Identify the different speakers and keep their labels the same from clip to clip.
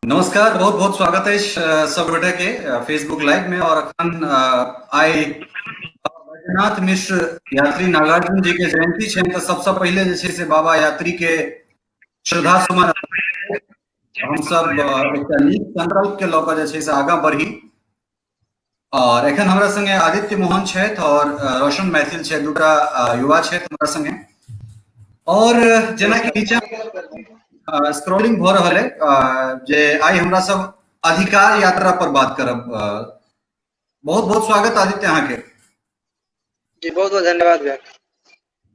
Speaker 1: नमस्कार, बहुत बहुत स्वागत अछि सब गोटे के फेसबुक लाइव में। और अखन आइ बैद्यनाथ मिश्र यात्री नागार्जुन जी के जयंती छनि, तऽ सबसँ पहिले जे छै से बाबा यात्री के श्रद्धा सुमन हमसब एकटा नीक संकल्प के लऽ कऽ जे छै से आगाँ बढ़ी। और एखन हमरा संगे आदित्य मोहन छथि और रोशन मैथिल छथि, दूटा युवा छथि हमरा संगे। और जेनाकि नीचा स्क्रॉलिंग भऽ रहल है जे आइ हमरा सब अधिकार यात्रा पर बात करब। बहुत बहुत स्वागत आदित्य अहाँके।
Speaker 2: जी बहुत बहुत धन्यवाद भैया।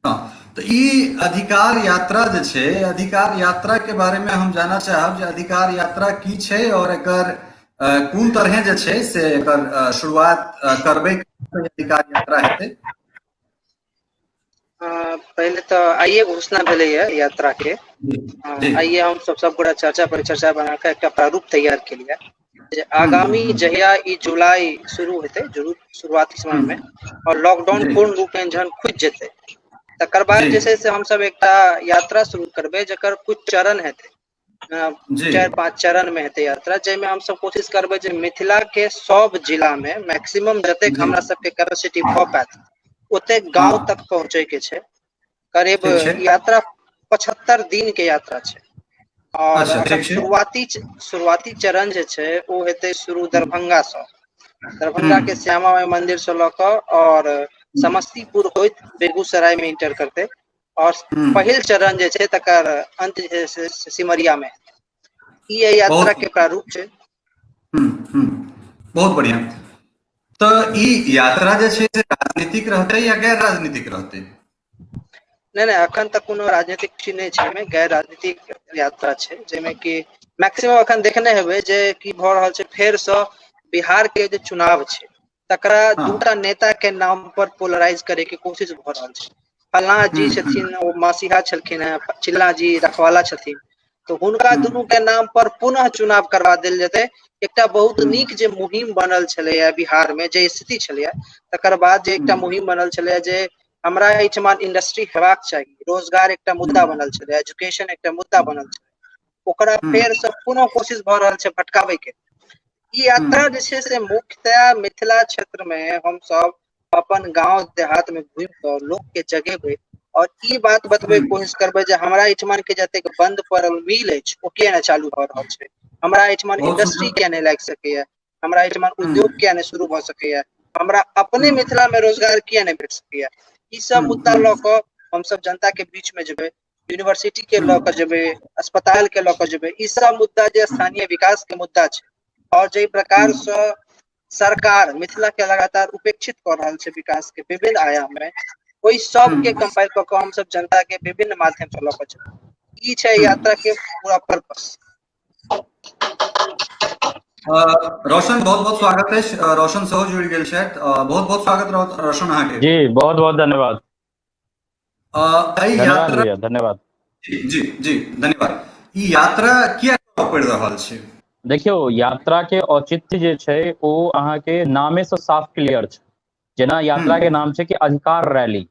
Speaker 1: हँ, तऽ ई अधिकार यात्रा जे छै, अधिकार यात्रा के बारे में हम जानऽ चाहब जे अधिकार यात्रा की छै और एकर कोन तरहे जे छै से एकर शुरुआत करबै, अधिकार यात्रा हेतै।
Speaker 2: पहिले तऽ आइए घोषणा भेलैए यात्रा के। आइए हम सब सब गोटा चर्चा परिचर्चा बना कऽ एकटा प्रारूप तैयार केलियै जे आगामी जहिया ई जुलाई शुरू हेतै, जरूर शुरुआती समय में, और लॉकडाउन पूर्ण रूपेण जहन खुजि जेतै तकर बाद जे छै से हमसब एकटा यात्रा शुरू करबै जकर कुछ चरण हेतै, 4-5 चरण में हेतै यात्रा, जाहिमे हमसब कोशिश करबै जे मिथिला के सब जिला में मैक्सिमम जतेक हमरा सबके कैपेसिटी भऽ पायत ओतेक गाँव तक पहुँचे के छै। करीब यात्रा 75 दिन के यात्रा छै। और शुरुआती शुरुआती चरण जे छै ओ हेतै शुरू दरभंगा सँ, दरभंगा के श्यामा माई मंदिर से लऽ कऽ और समस्तीपुर होइत बेगूसराय में इंटर करतै। और पहिल चरण जे छै तकर अंत जे छै से सिमरिया में। ई एहि यात्रा के प्रारूप छै।
Speaker 1: बहुत बढ़िया। तऽ ई यात्रा जे छै से राजनीतिक रहतै या गैर राजनीतिक रहतै?
Speaker 2: नहि नहि, अखन तक कोनो राजनीतिक चीज नहि छै, एहिमे गैर राजनीतिक यात्रा छै, जाहिमे कि मैक्सिमम अखन देखने हेबै जे की भऽ रहल छै। फेरसँ बिहार के जे चुनाव छै तकरा दूटा नेता के नाम पर पोलराइज करे के कोशिश भऽ रहल छै। फलना जी छथिन ओ मसीहा छलखिन हेँ, चिल्ला जी रखवाला छथिन, तऽ हुनका दुनू के नाम पर पुनः चुनाव करवा देल जेतै। एकटा बहुत नीक जे मुहिम बनल छलैया बिहार में, जे स्थिति छलैया तकर बाद जे एकटा मुहिम बनल छलैया जे हमरा एहिठमा इंडस्ट्री हेबाक चाही, रोजगार एकटा मुद्दा बनल छलै, एजुकेशन एकटा मुद्दा बनल छलै, ओकरा फेर से पुनः कोशिश भऽ रहल छै भटकाबै के। ई यात्रा जे छै से मुख्यतया मिथिला क्षेत्र में हमसब अपन गांव देहात में घुमि कऽ लोक के जगेबै और ई बात बतबै के कोशिश करबै जे हमरा एहिठमन के जतेक बंद पड़ल मिल अछि ओ किया नहि चालू भऽ रहल छै, हमरा एहिठमन इंडस्ट्री किया नहि लागि सकैया, हमरा एहिठमन उद्योग किया नहि शुरू भऽ सकैया, हमरा अपने मिथिला में रोजगार किया नहि भेट सकैया। ई सब मुद्दा लऽ कऽ हमसब जनता के बीच में जेबै, यूनिवर्सिटी के लऽ कऽ जेबै, अस्पताल के लऽ कऽ जेबै। ई सब मुद्दा जे स्थानीय विकास के मुद्दा छै और जाहि प्रकार सँ सरकार मिथिला के लगातार उपेक्षित कऽ रहल छै विकास के विभिन्न आयाम में, ओहि सब के कंपाइल कऽ कऽ हमसब जनता के विभिन्न माध्यम से लऽ कऽ जेबै। ई छै यात्रा के पूरा पर्पस।
Speaker 1: रोशन, बहुत बहुत स्वागत अछि। रोशन सेहो जुड़ि गेल छथि। बहुत बहुत स्वागत रोशन अहाँके।
Speaker 3: जी बहुत बहुत धन्यवाद।
Speaker 1: एहि
Speaker 3: धन्यवाद
Speaker 1: यात्रा
Speaker 3: भैया, धन्यवाद।
Speaker 1: जी जी धन्यवाद। ई यात्रा किया पड़ि रहल छै?
Speaker 3: देखियौ, यात्रा के औचित्य जे छै ओ अहाँके नामे से साफ क्लियर छै। जेना यात्रा के नाम छै कि अधिकार रैली,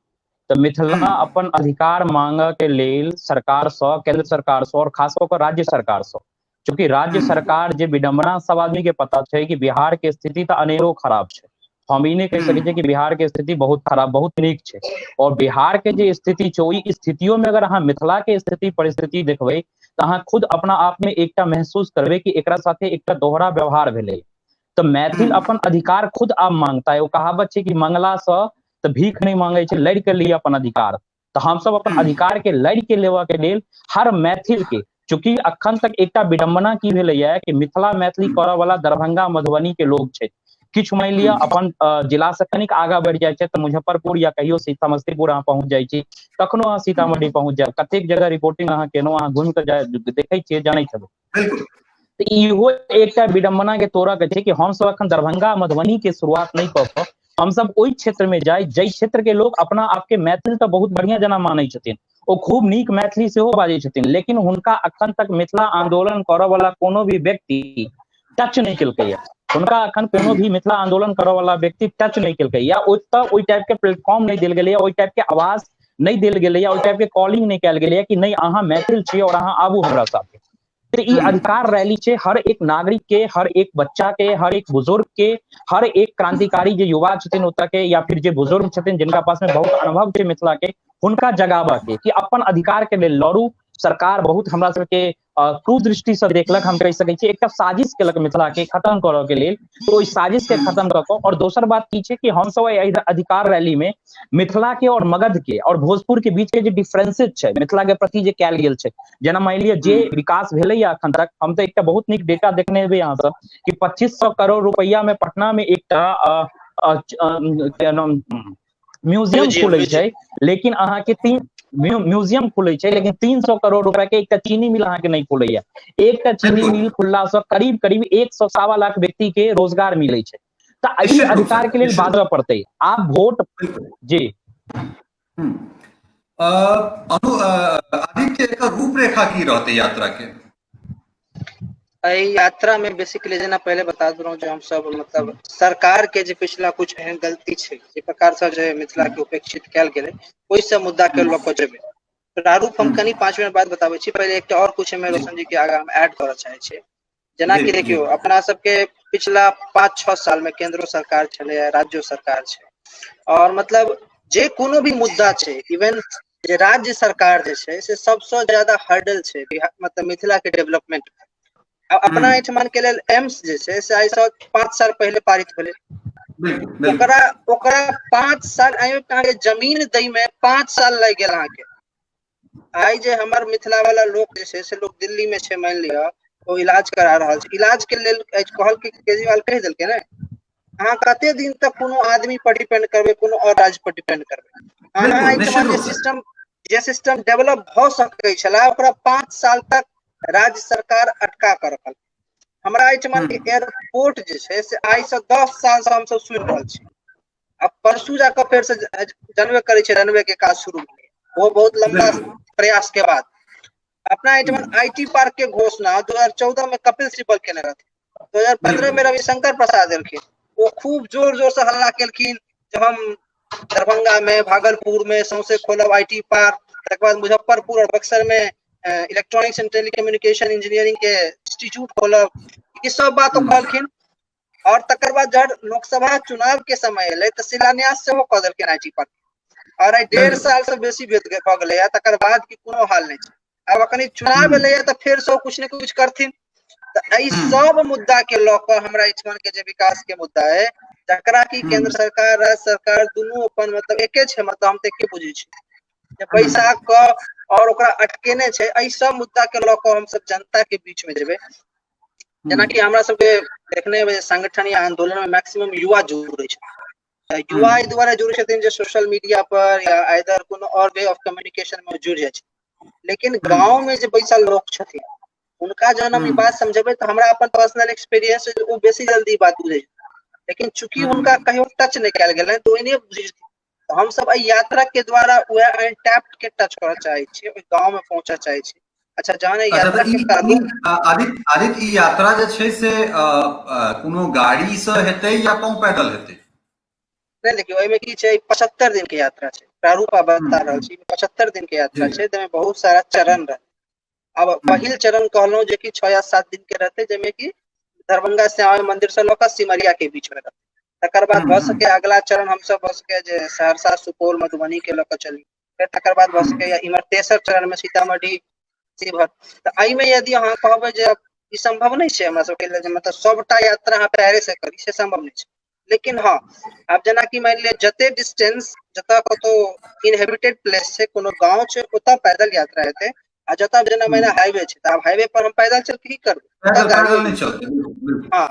Speaker 3: तऽ मिथिला अपन अधिकार मांगऽ के लेल सरकार सँ, केंद्र सरकार सँ और खास कऽ कऽ राज्य सरकार सँ, चूँकि राज्य सरकार जे विडंबना सब आदमी के पता छै कि बिहार के स्थिति तऽ अनेरो खराब छै। हम ई नहि कहि सकै छियै कि बिहार के स्थिति बहुत खराब, बहुत नीक छै। और बिहार के जे स्थिति छै ओहि स्थितियो में अगर अहाँ मिथिला के स्थिति परिस्थिति देखबै तऽ अहाँ खुद अपना आप में एकटा महसूस करबै कि एकरा साथे एकटा दोहरा व्यवहार भेलै। तऽ मैथिल अपन अधिकार खुद आब मांगता। एगो कहावत छै कि मंगला सँ तऽ भीख नहि मांगै छै, लड़ि के लिअ अपन अधिकार। तऽ हमसब अपन अधिकार के लड़ि के लेबऽ के लेल हर मैथिल के, चूँकि अखन तक एकटा विडंबना की भेलैया कि मिथिला मैथिली करऽ वाला दरभंगा मधुबनी के लोग छै, किछु मानि लिअ अपन जिला से कनिक आगाँ बढ़ि जाइ छै तऽ मुजफ्फरपुर या कहियो समस्तीपुर अहाँ पहुँच जाइ छी, कखनो अहाँ सीतामढ़ी पहुँच जायब। कतेक जगह रिपोर्टिंग अहाँ केलहुँ, अहाँ घुमि कऽ देखै छियै, जानैत हेबै। तऽ इहो एकटा विडंबना के तोड़ऽ के छै कि हमसब अखन दरभंगा मधुबनी के शुरुआत नहि कऽ कऽ हमसब ओहि क्षेत्र में जाय जाहि क्षेत्र के लोग अपना आपके मैथिल तऽ बहुत बढ़िया जेना मानै छथिन, ओ खूब नीक मैथिली सेहो बाजै छथिन, लेकिन हुनका अखन तक मिथिला आंदोलन करऽ वाला कोनो भी व्यक्ति टच नहि केलकैया। हुनका अखन कोनो भी मिथिला आंदोलन करऽ वाला व्यक्ति टच नहि केलकैया। ओतऽ ओहि टाइप के प्लेटफॉर्म नहि देल गेलैया, ओहि टाइप के आवाज नहि देल गेलैया, ओहि टाइप के कॉलिंग नहि कयल गेलैया कि नहि अहाँ मैथिल छी और अहाँ आबू हमरा साथे। तऽ ई अधिकार रैली छै हर एक नागरिक के, हर एक बच्चा के, हर एक बुजुर्ग के, हर एक क्रांतिकारी जे युवा छथिन ओतऽ के, या फिर जे बुजुर्ग छथिन जिनका पास में बहुत अनुभव छै मिथिला के, हुनका जगाबऽ के कि अपन अधिकार के लेल लड़ू। सरकार बहुत हमरा सबके कुदृष्टि से देखलक, हम कहि सकै छी एकटा साजिश केलक मिथिला के खत्म करऽ के लेल, तो ओहि साजिश के खत्म कऽ कऽ। और दोसर बात की छै कि हमसब एहि अधिकार रैली में मिथिला के और मगध के और भोजपुर के बीच के जे डिफरेंसेज छै, मिथिला के प्रति जे कयल गेल छै, जेना मानि लिअ जे विकास भेलैया अखन तक, हम तऽ एकटा बहुत नीक डेटा देखने हेबै अहाँ सब कि 2500 करोड़ रुपैआ में पटना में एकटा म्यूजियम खुलै छै, लेकिन अहाँके तीन म्यूजियम खुलै छै, लेकिन 300 करोड़ रुपया के एकटा चीनी मिल अहाँके नहि खुलैया। एकटा चीनी मिल खुलला से करीब करीब 100 सवा लाख व्यक्ति के रोजगार मिलै छै। तऽ एहि अधिकार के लेल बाजऽ पड़तै आब वोट। जी।
Speaker 1: आदित्य, एकर रूपरेखा की रहतै यात्रा के?
Speaker 2: एहि यात्रा में बेसिकली जेना पहिले बता देलहुँ जे हमसब मतलब सरकार के जे पिछला कुछ एहन गलती छै, जे प्रकार से जे मिथिला के उपेक्षित कयल गेलै, ओहि सब मुद्दा के लऽ कऽ जेबै। प्रारूप हम कनि 5 मिनट बाद बताबै छी। पहिले एकटा और कुछ एहिमे रोशन जी के आगा हम ऐड करऽ चाहै छियै। जेनाकि देखियौ, अपना सबके पिछला 5-6 साल में केंद्रो सरकार छलैया, राज्यो सरकार छै और मतलब जे कोनो भी मुद्दा छै, इवन जे राज्य सरकार जे छै से सबसँ ज्यादा हर्डल छै बिहार, मतलब मिथिला के डेवलपमेंट। अपना एहिठमान के लेल एम्स जे छै से आइसँ 5 साल पहिले पारित भेलै। ओकरा ओकरा 5 साल अहाँके जमीन दै मे 5 साल लागि गेल अहाँके। आइ जे हमर मिथिला वाला लोक जे छै से लोक दिल्ली मे छै, मानि लिअ ओ इलाज करा रहल छै, इलाज के लेल कहलकै, केजरीवाल कहि देलकै ने, अहाँ कते दिन तक कोनो आदमी पर डिपेंड करबै, कोनो और राज्य पर डिपेंड करबै? अहाँ एहिठमा जे सिस्टम डेवलप भऽ सकै छलै, ओकरा 5 साल तक राज्य सरकार अटका कऽ रखल। हमरा एहिठमा एयरपोर्ट जे छै से आइसँ 10 साल से हमसब सुनि रहल छी। आ परसू जाकऽ फेर से जानबे करै छै, रनवे के काज शुरू भेलै, ओ बहुत लंबा प्रयास के बाद। अपना एहिठमा IT park के घोषणा 2014 में कपिल सिब्बल केने रहथिन, 2015 में रविशंकर प्रसाद एलखिन, ओ खूब जोर जोर से हल्ला केलखिन जे हम दरभंगा में, भागलपुर में सौंसे खोलब IT park, तकर बाद मुजफ्फरपुर और बक्सर में इलेक्ट्रॉनिक्स एंड टेलीकम्युनिकेशन इंजीनियरिंग के इंस्टीट्यूट खोलब। ई सब बात ओ कहलखिन और तकर बाद जब लोकसभा चुनाव के समय एलै तऽ शिलान्यास सेहो कऽ देलखिन IT park. और आइ 1.5 साल से बेसी भऽ गेलै, तकर बाद की कोनो हाल नहि छै। आब अखन चुनाव एलैया तऽ फेर सब कुछ ने कुछ करथिन। तऽ एहि सब मुद्दा के लऽ कऽ हमरा एहिठमन के जे विकास के मुद्दा है, जकरा कि केंद्र सरकार, राज्य सरकार दुनू अपन मतलब एके छै, मतलब हम तऽ एके बुझै छी जे पैसा के और ओकरा अटकेने छै, एहि सब मुद्दा के लऽ कऽ हमसब जनता के बीच में जेबै। जेनाकि हमरा सबके देखने हेबै, संगठन या आंदोलन में मैक्सिमम युवा जुड़ै छै। युवा एहि दुआरे जुड़ै छथिन जे सोशल मीडिया पर या आइदर कोनो और वे ऑफ कम्युनिकेशन में जुड़ जाइ छै। लेकिन गाँव में जे बैसल लोक छथिन, हुनका जहन हम ई बात समझेबै तऽ हमरा अपन पर्सनल एक्सपीरियंस, ओ बेसी जल्दी ई बात बुझै छै। लेकिन चूंकि हुनका कहियो टच नहि कयल गेलनि तऽ ओ नहि बुझै छथिन। तऽ हमसब एहि यात्रा के द्वारा वएह अनटैप्ड के टच करऽ चाहै छियै, ओहि गाँव में पहुंचऽ चाहै छियै। अच्छा, जहन एहि यात्रा के प्रारूप
Speaker 1: आदित्य, आदित्य, ई यात्रा जे छै से कोनो गाड़ी से हेतै या पाँव पैदल हेतै?
Speaker 2: नहि, देखियौ, एहिमे की छै, 75 दिन के यात्रा छै। प्रारूप आ बता रहल छी। 75 दिन के यात्रा छै, ताहिमे बहुत सारा चरण रहतै। आब पहिल चरण कहलहुं जे कि 6 या 7 दिन के रहतै, जाहिमे कि दरभंगा श्यामा मंदिर से लऽ कऽ सिमरिया के बीच में रहतै। तकर बाद भऽ सके अगला चरण हमसब भऽ सके जे सहरसा, सुपौल, मधुबनी के लऽ कऽ चली। फेर तकर बाद भऽ सकैया इम्हर तेसर चरण मे सीतामढ़ी, शिवहर। तऽ एहिमे यदि अहाँ कहबै जे ई सम्भव नहि छै हमरा सबके लेल जे मतलब सबटा यात्रा अहाँ पैरे से करी, से सम्भव नहि छै। लेकिन हँ, आब जेनाकि मानि लिअ जते डिस्टेंस जतऽ कतौ इनहेबिटेड प्लेस छै, कोनो गाँव छै, ओतऽ पैदल यात्रा हेतै। आ जतऽ जेना मानि हाईवे छै, तऽ आब हाईवे पर हम पैदल चल की करबै? हँ,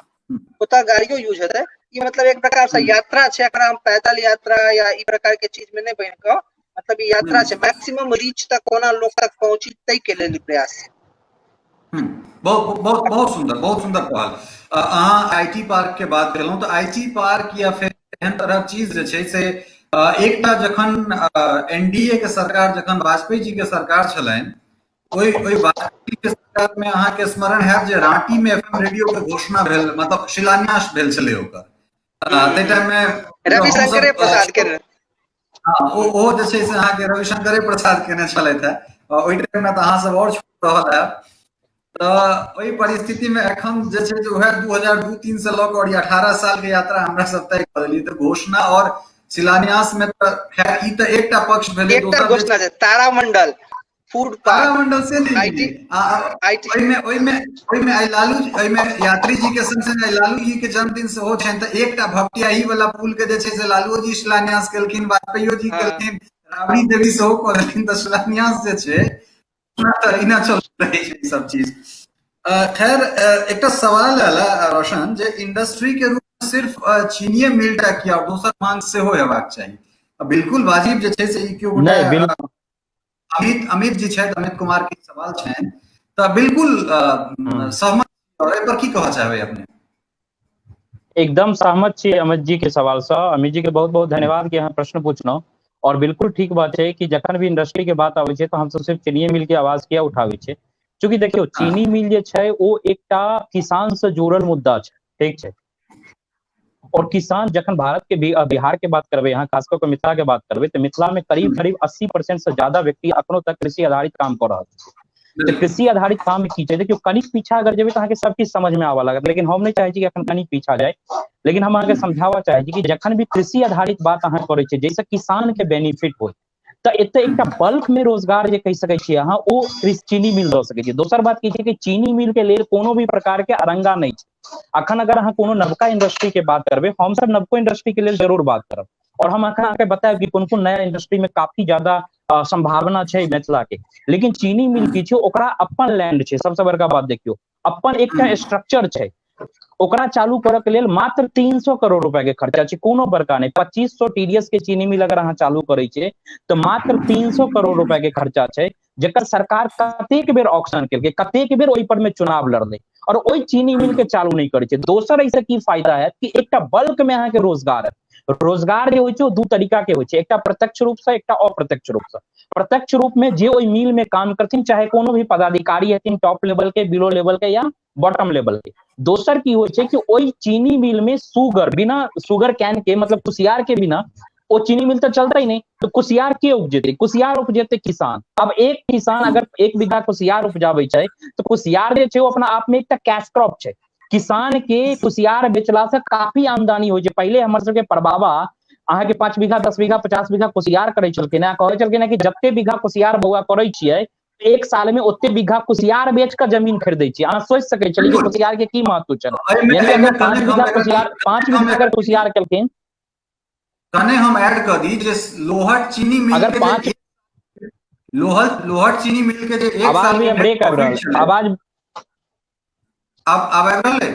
Speaker 2: ओतऽ गाड़ियो यूज हेतै। ई मतलब एक प्रकार से यात्रा छै। एकरा हम पैदल यात्रा या ई प्रकार के चीज में नहि बनि कऽ, मतलब ई यात्रा छै, मैक्सिमम रीच तक कोना लोक तक पहुंची, ताहि के लेल प्रयास छै।
Speaker 1: बहुत बहुत बहुत सुंदर, बहुत सुंदर पहल। अहाँ IT park के बात केलहुँ तऽ IT park या फेर एहन तरहक चीज जे छै से एकटा जखन एनडीए के सरकार, जखन वाजपेयी जी के सरकार छलनि, ओहि ओहि वाजपेयी के सरकार में अहाँके स्मरण हैत जे रांटी में एफएम रेडियो के घोषणा भेल, मतलब शिलान्यास भेल छलै ओकर। ताहि टाइम में
Speaker 2: रविशंकरे प्रसाद के।
Speaker 1: हँ, ओ ओ जे छै से अहाँके रविशंकरे प्रसाद केने छलथि हे। ओहि टाइम में तऽ अहाँ सब और छोट रहल हैब। तऽ ओहि परिस्थिति मे एखन जे छै से उएह 2002-3 से लऽ कऽ और 18 साल के यात्रा हमरा सब तय कऽ देलियै। तऽ घोषणा और शिलान्यास मे तऽ खैर ई तऽ एकटा पक्ष भेलै,
Speaker 2: एकटा घोषणा छै तारामंडल फूड पार्क,
Speaker 1: तारामंडल से नहि, ओहिमे ओहिमे ओहिमे आइ लालू, ओहिमे यात्री जी के संग संग आइ लालू जी के जन्मदिन सेहो छनि, तऽ एकटा भपटियाही वाला पुल के जे छै से लालूओ जी शिलान्यास केलखिन, वाजपेयियो जी केलखिन, राबड़ी देवी सेहो कऽ देलखिन। तऽ शिलान्यास जे छै तऽ एना चल रहै छै सब चीज। खैर एकटा सवाल आयल रोशन जे इंडस्ट्री के रूप में सिर्फ चीनीये मिल टा किया, दोसर मांग सेहो हेबाक चाही। बिल्कुल वाजिब जे छै से ई केओ गोटा अमित जी छथि, अमित कुमार के सवाल छनि, तऽ बिल्कुल सहमत। और एहि पर की कहऽ चाहबै अपने?
Speaker 3: एकदम सहमत छी अमित जी के सवाल से। अमित जी के बहुत बहुत धन्यवाद कि अहाँ प्रश्न पूछलहुँ। और बिल्कुल ठीक बात छै कि जखन भी इंडस्ट्री के बात आबै छै तऽ हमसब सिर्फ चीनीये मिल के आवाज किया उठाबै छै, चूँकि देखियौ चीनी मिल जे छै ओ एकटा किसान से जुड़ल मुद्दा छै, ठीक छै। और किसान जखन भारत के बिहार के बात करबै, अहाँ खास कऽ के मिथिला के बात करबै, तऽ मिथिला में करीब करीब 80% से ज्यादा व्यक्ति अखनो तक कृषि आधारित काम कऽ रहल छै। तऽ कृषि आधारित काम की छै, देखियौ कनिक पीछा अगर जेबै तऽ अहाँके सब किछु समझ में आबऽ लागत, लेकिन हम नहि चाहै छी कि अखन कनिक पीछा जाय, लेकिन हम अहाँके समझाबऽ चाहै छी कि जखन भी कृषि आधारित बात अहाँ करै छियै जाहिसँ किसान के बेनिफिट होय, तऽ एतऽ एकटा बल्क में रोजगार जे कहि सकै छियै अहाँ, ओ चीनी मिल दऽ सकै छियै। दोसर बात की छै कि चीनी मिल के लेल कोनो भी प्रकार के अरंगा नहि छै। अखन अगर अहाँ कोनो नवका इंडस्ट्री के बात करबै, हमसब नवको इंडस्ट्री के लेल जरूर बात करब, और हम अखन अहाँके बतायब कि कोन कोन नया इंडस्ट्री में काफी ज्यादा संभावना छै मिथिला के। लेकिन चीनी मिल की छै, ओकरा अपन लैंड छै, सबसे बड़का बात देखियौ अपन एकटा स्ट्रक्चर छै, ओकरा चालू करऽ के लेल मात्र 300 करोड़ रुपया के खर्चा छै, कोनो बड़का नहि। 2500 टीडीएस के चीनी मिल अगर अहाँ चालू करै छियै तऽ मात्र 300 करोड़ रुपया के खर्चा छै, जकर सरकार कतेक बेर ऑक्शन केलकै, कतेक बेर ओहि पर में चुनाव लड़लै, और ओहि चीनी मिल के चालू नहि करै छै। दोसर एहिसँ की फायदा हैत कि एकटा बल्क में अहाँके रोजगार हैत। रोजगार जे होइ छै ओ दू तरीका के होइ छै, एकटा प्रत्यक्ष रूप से, एकटा अप्रत्यक्ष रूप से। प्रत्यक्ष रूप में जे ओहि मिल में काम करथिन, चाहे कोनो भी पदाधिकारी हेथिन, टॉप लेवल के, बिलो लेवल के या बॉटम लेवल के। दोसर की होइ छै कि ओहि चीनी मिल में शुगर, बिना शुगर कैन के, मतलब कुसियार के बिना ओ चीनी मिल तऽ चलतै नहि, तऽ कुसियार के उपजेतै? कुसियार उपजेतै किसान। अब एक किसान अगर 1 बीघा कुसियार उपजाबै छै तऽ कुसियार जे छै ओ अपना आप में एकटा कैश क्रॉप छै। किसान के कुसियार बेचला से काफी आमदनी होइ छै। पहिले हमर सबके परबाबा अहाँके 5 बीघा 10 बीघा 50 बीघा कुसियार करै छलखिन हेँ, कहै छलखिन हेँ कि जते बीघा कुसियार बौआ करै छियै 1 साल में ओते बीघा कुसियार बेच कऽ जमीन खरीदै छियै। अहाँ सोचि सकै छलियै कि कुसियार के की महत्व छलै। यानी अगर 5 बीघा कुसियार, 5 बीघा अगर कुसियार केलखिन,
Speaker 1: कने हम ऐड कऽ दी जे लोहट चीनी मिल
Speaker 3: अगर
Speaker 1: के
Speaker 3: पाँच
Speaker 1: लोहट चीनी मिल के जे 1
Speaker 3: आवाज
Speaker 1: साल
Speaker 3: भी
Speaker 1: के
Speaker 3: ब्रेक आबि रहल, आवाज
Speaker 1: आब आबि रहल है?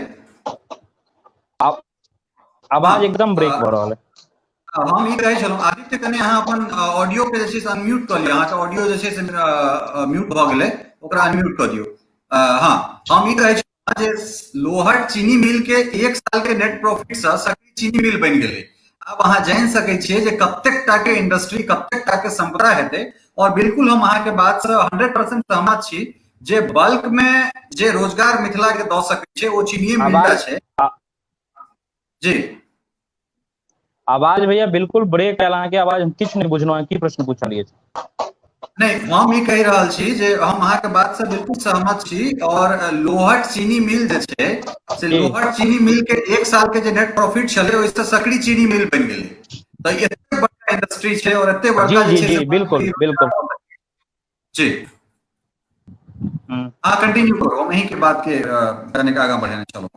Speaker 3: आवाज एकदम ब्रेक भऽ रहल है।
Speaker 1: हम ई कहै छलहुँ आदित्य, कने अहाँ अपन ऑडियो के जे छै से अनम्यूट कऽ लिअ। अहाँके ऑडियो जे छै से म्यूट भऽ गेलै, ओकरा अनम्यूट कऽ दियौ। हँ, हम ई कहै छलहुँ जे लोहट चीनी मिल के 1 साल के नेट प्रॉफिट से सकरी चीनी मिल बनि गेलै। आब अहाँ जानि सकै छियै जे कतेक टा के इंडस्ट्री, कतेक टा के संपदा हेतै। और बिल्कुल हम अहाँके बात से 100% सहमत छी जे बल्क में जे रोजगार मिथिला के दऽ सकै छै ओ चीनीये मिल टा छै। जी
Speaker 3: आवाज भैया बिल्कुल ब्रेक आयल अहाँके आवाज, हम किछु नहि बुझलहुँ, अहाँ की प्रश्न पूछलियै?
Speaker 1: नहि, हम ई कहि रहल छी जे हम अहाँके बात से बिल्कुल सहमत छी। और लोहट चीनी मिल जे छै से लोहट चीनी मिल के 1 साल के जे नेट प्रॉफिट छलै ओहिसँ सकरी चीनी मिल बनि गेलै। तऽ एते बड़का इंडस्ट्री छै और एते बड़का
Speaker 3: जे छै। बिल्कुल बिल्कुल
Speaker 1: जी, अहाँ कंटिन्यू करू, हम अहीं के बात के कनिक आगाँ बढ़ेने छलहुँ।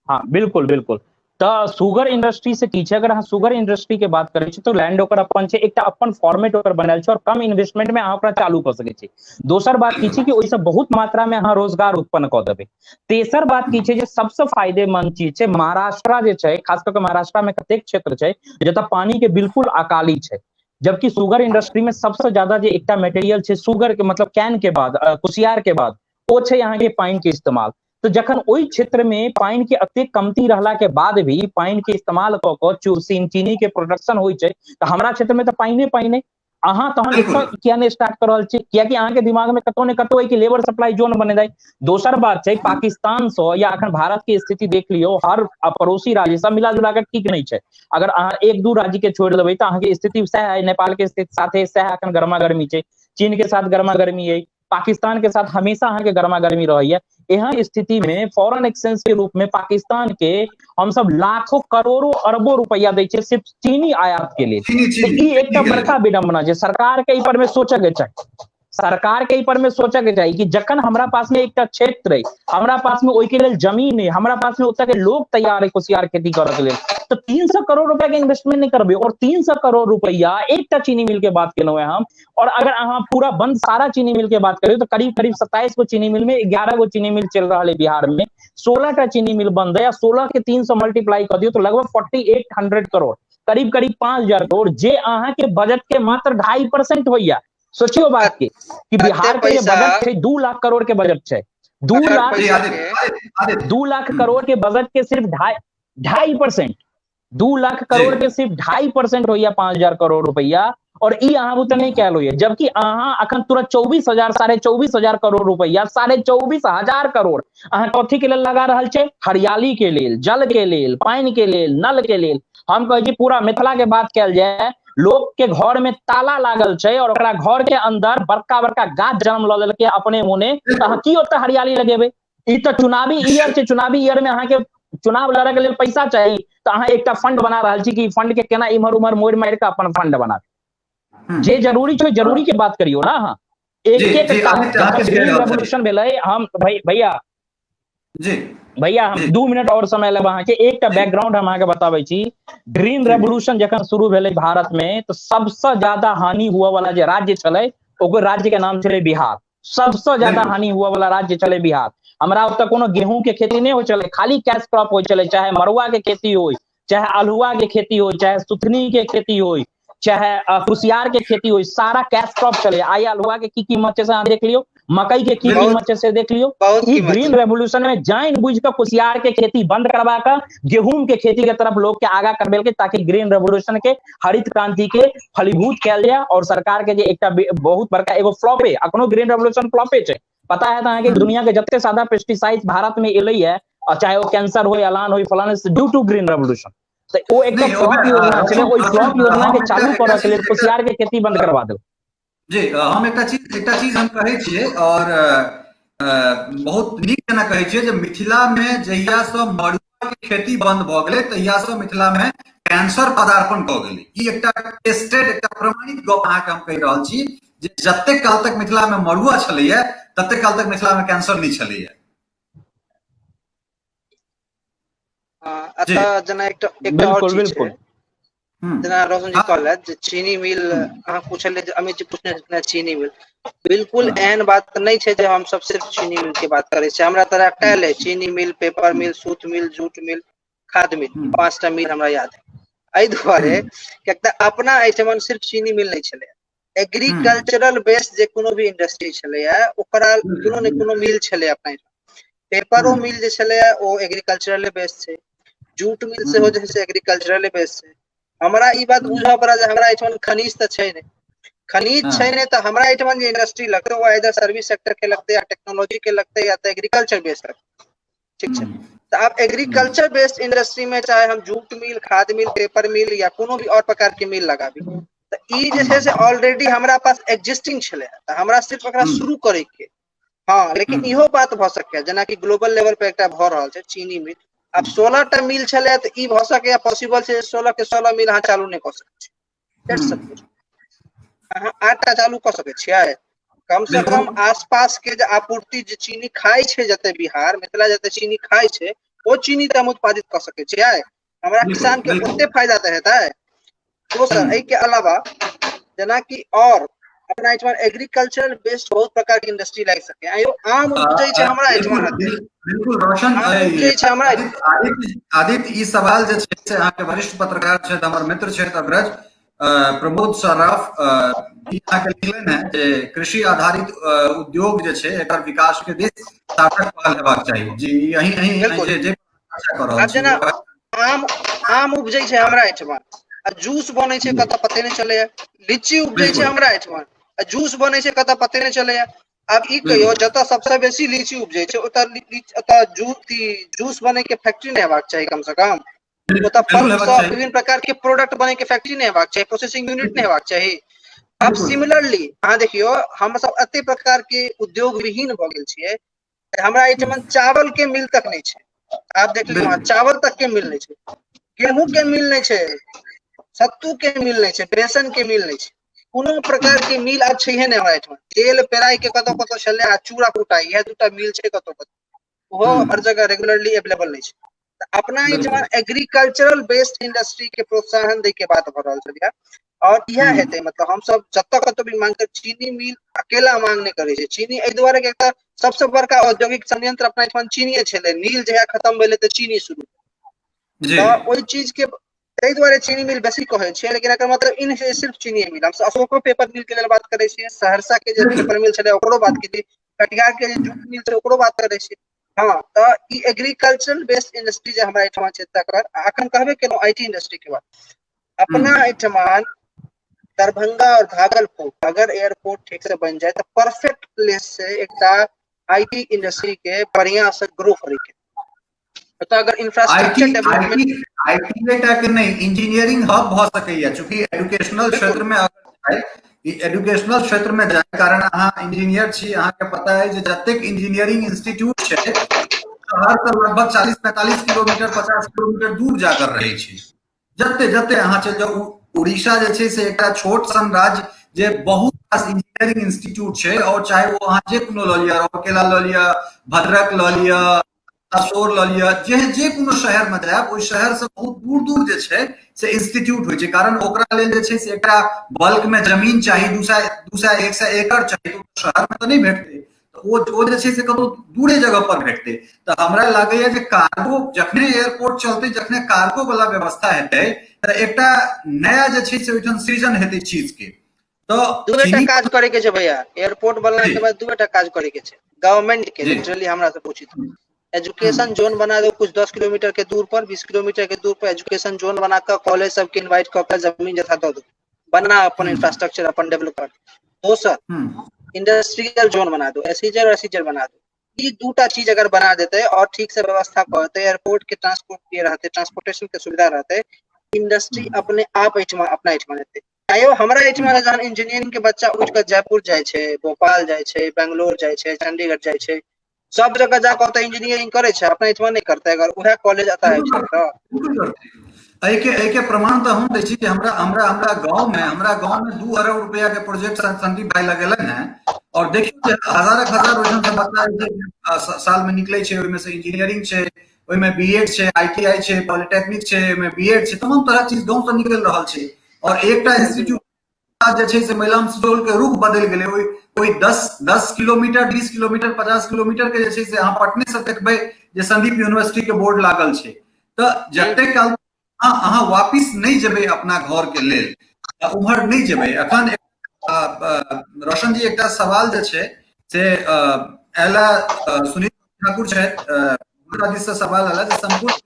Speaker 3: हाँ बिल्कुल बिल्कुल। तऽ शुगर इंडस्ट्री से की छै, अगर अहाँ शुगर इंडस्ट्री के बात करै छी तऽ लैंड ओकर अपन छै, एकटा अपन फॉर्मेट ओकर बनायल छै और कम इन्वेस्टमेंट में अहाँ ओकरा चालू कऽ सकै छी। दोसर बात की छै कि ओहिसँ बहुत मात्रा में अहाँ रोजगार उत्पन्न कऽ देबै। तेसर बात की छै जे सबसँ फायदेमंद चीज छै महाराष्ट्र जे छै, खास कऽ के महाराष्ट्र में कतेक क्षेत्र छै जतऽ पानी के बिल्कुल अकाली छै, जबकि शुगर इंडस्ट्री में सबसँ ज्यादा जे एकटा मटेरियल छै शुगर के, मतलब कैन के बाद, कुसियार के बाद, ओ छै अहाँके पानि के इस्तेमाल। तऽ जखन ओहि क्षेत्र में पानि के अतेक कमती रहला के बाद भी पानि के इस्तेमाल कऽ कऽ चीनी के प्रोडक्शन होइ छै, तऽ हमरा क्षेत्र में तऽ पानिए पानि। अहाँ तहन एतऽ किया नहि स्टार्ट कऽ रहल छी? कियाकि अहाँके दिमाग में कतौ ने कतौ कि लेबर सप्लाई जोन बनेनाइ। दोसर बात छै पाकिस्तान सँ या अखन भारत के स्थिति देख लियौ, हर पड़ोसी राज्य सब मिला जुला कऽ ठीक नहि छै। अगर अहाँ 1-2 राज्य के छोड़ि देबै तऽ अहाँके स्थिति सएह अइ, नेपाल के स्थिति साथे सएह अखन गर्मा गर्मी छै, चीन के साथ गर्मा गर्मी अइ। पाकिस्तान के साथ हमेशा अहाँके गर्मा गर्मी रहैया। एहन स्थिति में फॉरेन एक्सचेंज के रूप में पाकिस्तान के हमसब लाखों करोड़ों अरबों रुपया दै छियै सिर्फ चीनी आयात के लेल। ई एकटा बड़का विडंबना छै। सरकार के एहि पर में सोचऽ के चाही, सरकार के एहि पर में सोचऽ के चाही कि जखन हमरा पास में एकटा क्षेत्र अइ, हमरा पास में ओहिके लेल जमीन अइ, हमरा पास में ओतऽ के लोग तैयार अइ कुसियार खेती करऽ के लेल, तऽ 300 करोड़ रुपया के इन्वेस्टमेंट नहि करबै। और 300 करोड़ रुपया एकटा चीनी मिल के बात केलहुँ हम, और अगर अहाँ पूरा बंद सारा चीनी मिल के बात करियौ तऽ करीब करीब 27 गो चीनी मिल में 11 गो चीनी मिल चलि रहल है बिहार में, 16 टा चीनी मिल बंद है, आ 16 के 300 मल्टीप्लाई कऽ दियौ तऽ लगभग 4800 करोड़, करीब करीब 5000 करोड़, जे अहाँके बजट के मात्र 2.5% होइया। सोचियो बात के कि बिहार के जे बजट छै 2 लाख करोड़ के बजट छै, 2 लाख करोड़ के बजट के सिर्फ 2.5%, 2 लाख करोड़ के सिर्फ 2.5% होइया 5000 करोड़ रुपया, और ई अहाँ बुते नहि कयल होइया, जबकि अहाँ अखन तुरंत 24,000 24,500 करोड़ रुपया, 24,500 करोड़ अहाँ कथी के लेल लगा रहल छै? हरियाली के लेल, जल के लेल, पानि के लेल, नल के लेल। हम कहै छी पूरा मिथिला के बात कयल जाय, लोक के घर में ताला लागल छै और ओकरा घर के अंदर बड़का बड़का गाछ जन्म लऽ लेलकै अपने मोने, तऽ अहाँ की ओतऽ हरियाली लगेबै? ई तऽ चुनावी ईयर छै, चुनावी ईयर में अहाँके चुनाव लड़े के लेल पैसा चाही, तऽ अहाँ एकटा फंड बना रहल छी कि फंड के केना इम्हर उम्हर मोड़ि मारि कऽ अपन फंड बना। जे जरूरी छै जरूरी के बात करियौ ना अहाँ। एक एक ग्रीन रेवोल्यूशन भेलै। हम भैया
Speaker 1: जी
Speaker 3: भैया हम 2 मिनट और समय लेब अहाँके, एकटा बैकग्राउंड हम अहाँके बताबै छी। ग्रीन रेवोल्यूशन जखन शुरू भेलै भारत में तऽ सबसँ ज्यादा हानि हुअ वाला जे राज्य छलै ओकर राज्य के नाम छलै बिहार। सबसँ ज्यादा हानि हुअ वाला राज्य छलै बिहार। हमरा ओतऽ कोनो गेहूं के खेती नहि होइ छलै, खाली कैश क्रॉप होइ छलै, चाहे मड़ुआ के खेती होइ, चाहे अल्हुआ के खेती होइ, चाहे सुथनी के खेती होइ, चाहे कुसियार के खेती होइ, सारा कैश क्रॉप छलै। आइ अल्हुआ के की कीमत छै से अहाँ देख लियौ, मकई के की कीमत छै से देख लियौ। ई ग्रीन रेवोल्यूशन में जानि बुझि कऽ कुसियार के खेती बंद करवा कऽ गेहूं के खेती के तरफ लोग के आगा करबेलकै, ताकि ग्रीन रेवोल्यूशन के, हरित क्रांति के फलीभूत कयल जाय। और सरकार के जे एकटा बहुत बड़का एगो फ्लॉपे, अखनो ग्रीन रेवोल्यूशन फ्लॉपे छै। पता है अहाँके दुनिया के जते सादा पेस्टिसाइड भारत में एलै है, और चाहे वो कैंसर हो, अलान हो, फलाना, ड्यू टू ग्रीन रेवोल्यूशन। तऽ ओ एकटा फ्लॉप योजना छलै, ओहि फ्लॉप योजना के चालू करऽ के लेल कुसियार के खेती बंद करवा देलक।
Speaker 1: जी, हम एकटा चीज हम कहै छियै और बहुत नीक जेना कहै छियै जे मिथिला में जहिया सँ मड़ुआ के खेती बंद भऽ गेलै तहिया सँ मिथिला में कैंसर पदार्पण कऽ गेलै। ई एकटा टेस्टेड, एकटा प्रमाणित गप अहाँके हम कहि रहल छी जे जतेक काल तक मिथिला में मड़ुआ छलैया ततेक काल तक मिथिला में कैंसर नहि छलैया।
Speaker 2: एतऽ जेना एकटा और चीज छै, जेना रोशन जी कहलथि जे चीनी मिल, अहाँ पूछलियै जे अमित जी पूछने छलखिन चीनी मिल, बिल्कुल एहन बात नहि छै जे हम सब सिर्फ चीनी मिल के बात करै छियै। हमरा तऽ रटायल है चीनी मिल, पेपर मिल, सूत मिल, जूट मिल, खाद मिल, 5टा मिल हमरा याद है। एहि दुआरे कियाक तऽ अपना एहिठमन सिर्फ चीनी मिल नहि छलै, एग्रीकल्चरल बेस जे कोनो भी इंडस्ट्री छलैया ओकरा कोनो ने कोनो मिल छलै अपना एहिठाम। पेपरो मिल जे छलैया ओ एग्रीकल्चरले बेस छै, जूट मिल सेहो जे छै से एग्रीकल्चरले बेस छै। हमरा ई बात बुझऽ पड़ल जे हमरा एहिठमन खनिज तऽ छै नहि, खनिज छै नहि तऽ हमरा एहिठमन जे इंडस्ट्री लगतै ओ आइदर सर्विस सेक्टर के लगतै या टेक्नोलॉजी के लगतै या तऽ एग्रीकल्चर बेस लगतै। ठीक छै, तऽ आब एग्रीकल्चर बेस्ड इंडस्ट्री में चाहे हम जूट मिल, खाद मिल, पेपर मिल या कोनो भी और प्रकार के मिल लगाबी, तऽ ई जे छै से ऑलरेडी हमरा पास एग्जिस्टिंग छलै, तऽ हमरा सिर्फ एकरा शुरू करे के। हाँ, लेकिन इहो बात भऽ सकैए जेनाकि ग्लोबल लेवल पर एकटा भऽ रहल छै चीनी मिल, आब 16टा मिल छलै तऽ ई भऽ सकैए, पॉसिबल छै 16 के 16 मिल अहाँ चालू नहि कऽ सकै छी। अहाँ 8टा चालू कऽ सकै छियै कम से कम। आसपास के जे आपूर्ति जे चीनी खाइ छै, जते बिहार मिथिला जते चीनी खाइ छै ओ चीनी तऽ हम उत्पादित कऽ सकै छियै, हमरा किसान के ओते फायदा तऽ हेतै। दोसर एहि के अलावा जेनाकि और अपना एहिठमा एग्रीकल्चरल बेस्ड बहुत प्रकार के इंडस्ट्री लागि सकै। आयो आम उपजै छै हमरा एहिठमा।
Speaker 1: बिल्कुल रोशन,
Speaker 2: उपजै छै हमरा।
Speaker 1: आदित्य, ई सवाल जे छै से अहाँके वरिष्ठ पत्रकार छथि, हमर मित्र छथि अग्रज प्रमोद सर्राफ, ई अहाँके लिखलनि हेँ जे कृषि आधारित उद्योग जे छै एकर विकास के दिस सार्थक पहल हेबाक चाही। जी, अहीं अहीं जे जे
Speaker 2: कऽ रहल छी। जेना आम आम उपजै छै हमरा एहिठमा आ जूस बनै छै कतऽ पते नहि चलैया, लीची उपजै छै हमरा एहिठमा आ जूस बनै छै कतऽ पते नहि चलैया। आब ई कहियौ जतऽ सबसँ बेसी लीची उपजै छै ओतऽ ओतऽ जूस बनै के फैक्ट्री नहि हेबाक चाही कम से कम? ओतऽ फल सँ विभिन्न प्रकार के प्रोडक्ट बनै के फैक्ट्री नहि हेबाक चाही, प्रोसेसिंग यूनिट नहि हेबाक चाही? आब सिमिलरली अहाँ देखियौ, हमसब एते प्रकार के उद्योग विहीन भऽ गेल छियै, हमरा एहिठमन चावल के मिल तक नहि छै। आब देख लियौ, चावल तक के मिल नहि छै, गेहूं के मिल नहि छै, सत्तू के मिल नहि छै, बेसन के मिल नहि छै, कोनो प्रकार के मिल आब छैहे नहि हमरा एहिठमा। तेल पेराइ के कतौ कतौ छलै आ चूड़ा कुटाइ, इएह दूटा मिल छै कतौ कतौ, ओहो हर जगह रेगुलरली अवेलेबल नहि छै। तऽ अपना एहिठमा एग्रीकल्चरल बेस्ड इंडस्ट्री के प्रोत्साहन दै के बात भऽ रहल छलै और इएह हेतै। मतलब हमसब जतऽ कतौ भी मांग, चीनी मिल अकेला मांग नहि करै छै। चीनी एहि दुआरे के एकटा सबसे बड़का औद्योगिक संयंत्र अपना एहिठमा चीनीये छलै। नील जहिया खत्म भेलै तऽ चीनी शुरू, तऽ ओहि चीज के ताहि दुआरे चीनी मिल बेसी कहै छियै। लेकिन एकर मतलब ई नहि छै सिर्फ चीनी मिल, हमसब अशोको पेपर मिल के लेल बात करै छियै, सहरसा के जे पेपर मिल छलै ओकरो बात केलियै, कटिहार के जे जूट मिल छै ओकरो बात करै छियै। हँ, तऽ ई एग्रीकल्चरल बेस्ड इंडस्ट्री जे हमरा एहिठमा छै तकर अखन कहबे केलहुँ। I T industry के बात, अपना एहिठमा दरभंगा और भागलपुर अगर एयरपोर्ट ठीक से बनि जाए तऽ परफेक्ट प्लेस छै एकटा I T industry के बढ़िया से ग्रो करे के। तऽ अगर इंफ्रास्ट्रक्चर डेवलपमेंट,
Speaker 1: IT टा के नहि, इंजीनियरिंग हब भऽ सकैया, चूंकि एजुकेशनल क्षेत्र में अगर एजुकेशनल क्षेत्र में जाय, कारण अहाँ इंजीनियर छी, अहाँके पता है जे जतेक इंजीनियरिंग इंस्टीट्यूट छै शहर से लगभग 40-45 किलोमीटर, 50 किलोमीटर दूर जाकर रहै छै। जते जते अहाँ चलि जाउ, उड़ीसा जे छै से एकटा छोट सन राज्य जे बहुत रास इंजीनियरिंग इंस्टीट्यूट छै, और चाहे ओ अहाँ जे कोनो लऽ लिअ, रौरकेला लऽ लिअ, भद्रक लऽ लिअ, असोर लऽ लिअ, जे जे कोनो शहर मे जायब, ओहि शहर से बहुत दूर दूर जे छै से इंस्टीट्यूट होइ छै। कारण ओकरा लेल जे छै से एकटा बल्क मे जमीन चाही, 200, 200, 100 एकड़ चाही, तऽ शहर मे तऽ नहि भेटतै, ओ ओ जे छै से कतौ दूरे जगह पर भेटतै। तऽ हमरा लागैया जे कार्गो जखने एयरपोर्ट चलतै, जखने कार्गो वाला व्यवस्था हेतै, तऽ एकटा नया जे छै से ओहिठाम सृजन हेतै चीज के।
Speaker 2: तऽ दूटा काज करे के छै भैया, एयरपोर्ट बनला के बाद दूटा काज करे के छै गवर्नमेंट के। लिटरली हमरा से पूछी, एजुकेशन जोन बना दो कुछ 10 किलोमीटर के दूर पर, 20 किलोमीटर के दूर पर एजुकेशन जोन बना कऽ कॉलेज सबके इन्वाइट कऽ के जमीन जथा दऽ दो, बना अपन इंफ्रास्ट्रक्चर अपन डेवलप कर। दोसर, इंडस्ट्रियल जोन बना दो, एसईजेड और एसईजेड बना दो। ई दूटा चीज अगर बना देते और ठीक से व्यवस्था करते, एयरपोर्ट के ट्रांसपोर्ट के रहते, ट्रांसपोर्टेशन के सुविधा रहते, इंडस्ट्री अपने आप एहिठमा, अपना एहिठमा हेतै। आयो हमरा एहिठमा जहन इंजीनियरिंग के बच्चा उठि कऽ जयपुर जाइ छै, भोपाल जाइ छै, बेंगलोर जाइ छै, चंडीगढ़ जाइ छै, सब जगह जाकऽ ओतऽ इंजीनियरिंग करै छै, अपना एहिठमा नहि करतै अगर उएह कॉलेज एतऽ आबि जेतै तऽ?
Speaker 1: एहिके एहिके प्रमाण तऽ हम दै छी कि हमरा हमरा हमरा गाँव मे 2 अरब रुपया के प्रोजेक्ट संदीप भाई लगेलनि हेँ, और देखियौ जे हजारक हजार ओहिठाम से बच्चा जे छै साल मे निकलै छै, ओहिमे से इंजीनियरिंग छै, ओहिमे बी एड छै, I T I छै, पॉलिटेक्निक छै, ओहिमे बी एड छै, तमाम तरहक चीज गाँव से निकलि रहल छै। और एकटा इंस्टीट्यूट जे छै से महिलाम सुजौल के रुख बदलि गेलै। ओहि ओहि 10 किलोमीटर, 20 किलोमीटर, 50 किलोमीटर के जे छै से अहाँ पटने से देखबै जे संदीप यूनिवर्सिटी के बोर्ड लागल छै। तऽ जते काल अहाँ वापिस नहि जेबै अपना घर के लेल, उम्हर नहि जेबै। अखन रोशन जी, एकटा सवाल जे छै से आयला, सुनील ठाकुर छथि, हुनका दिस से सवाल आयल जे संपूर्ण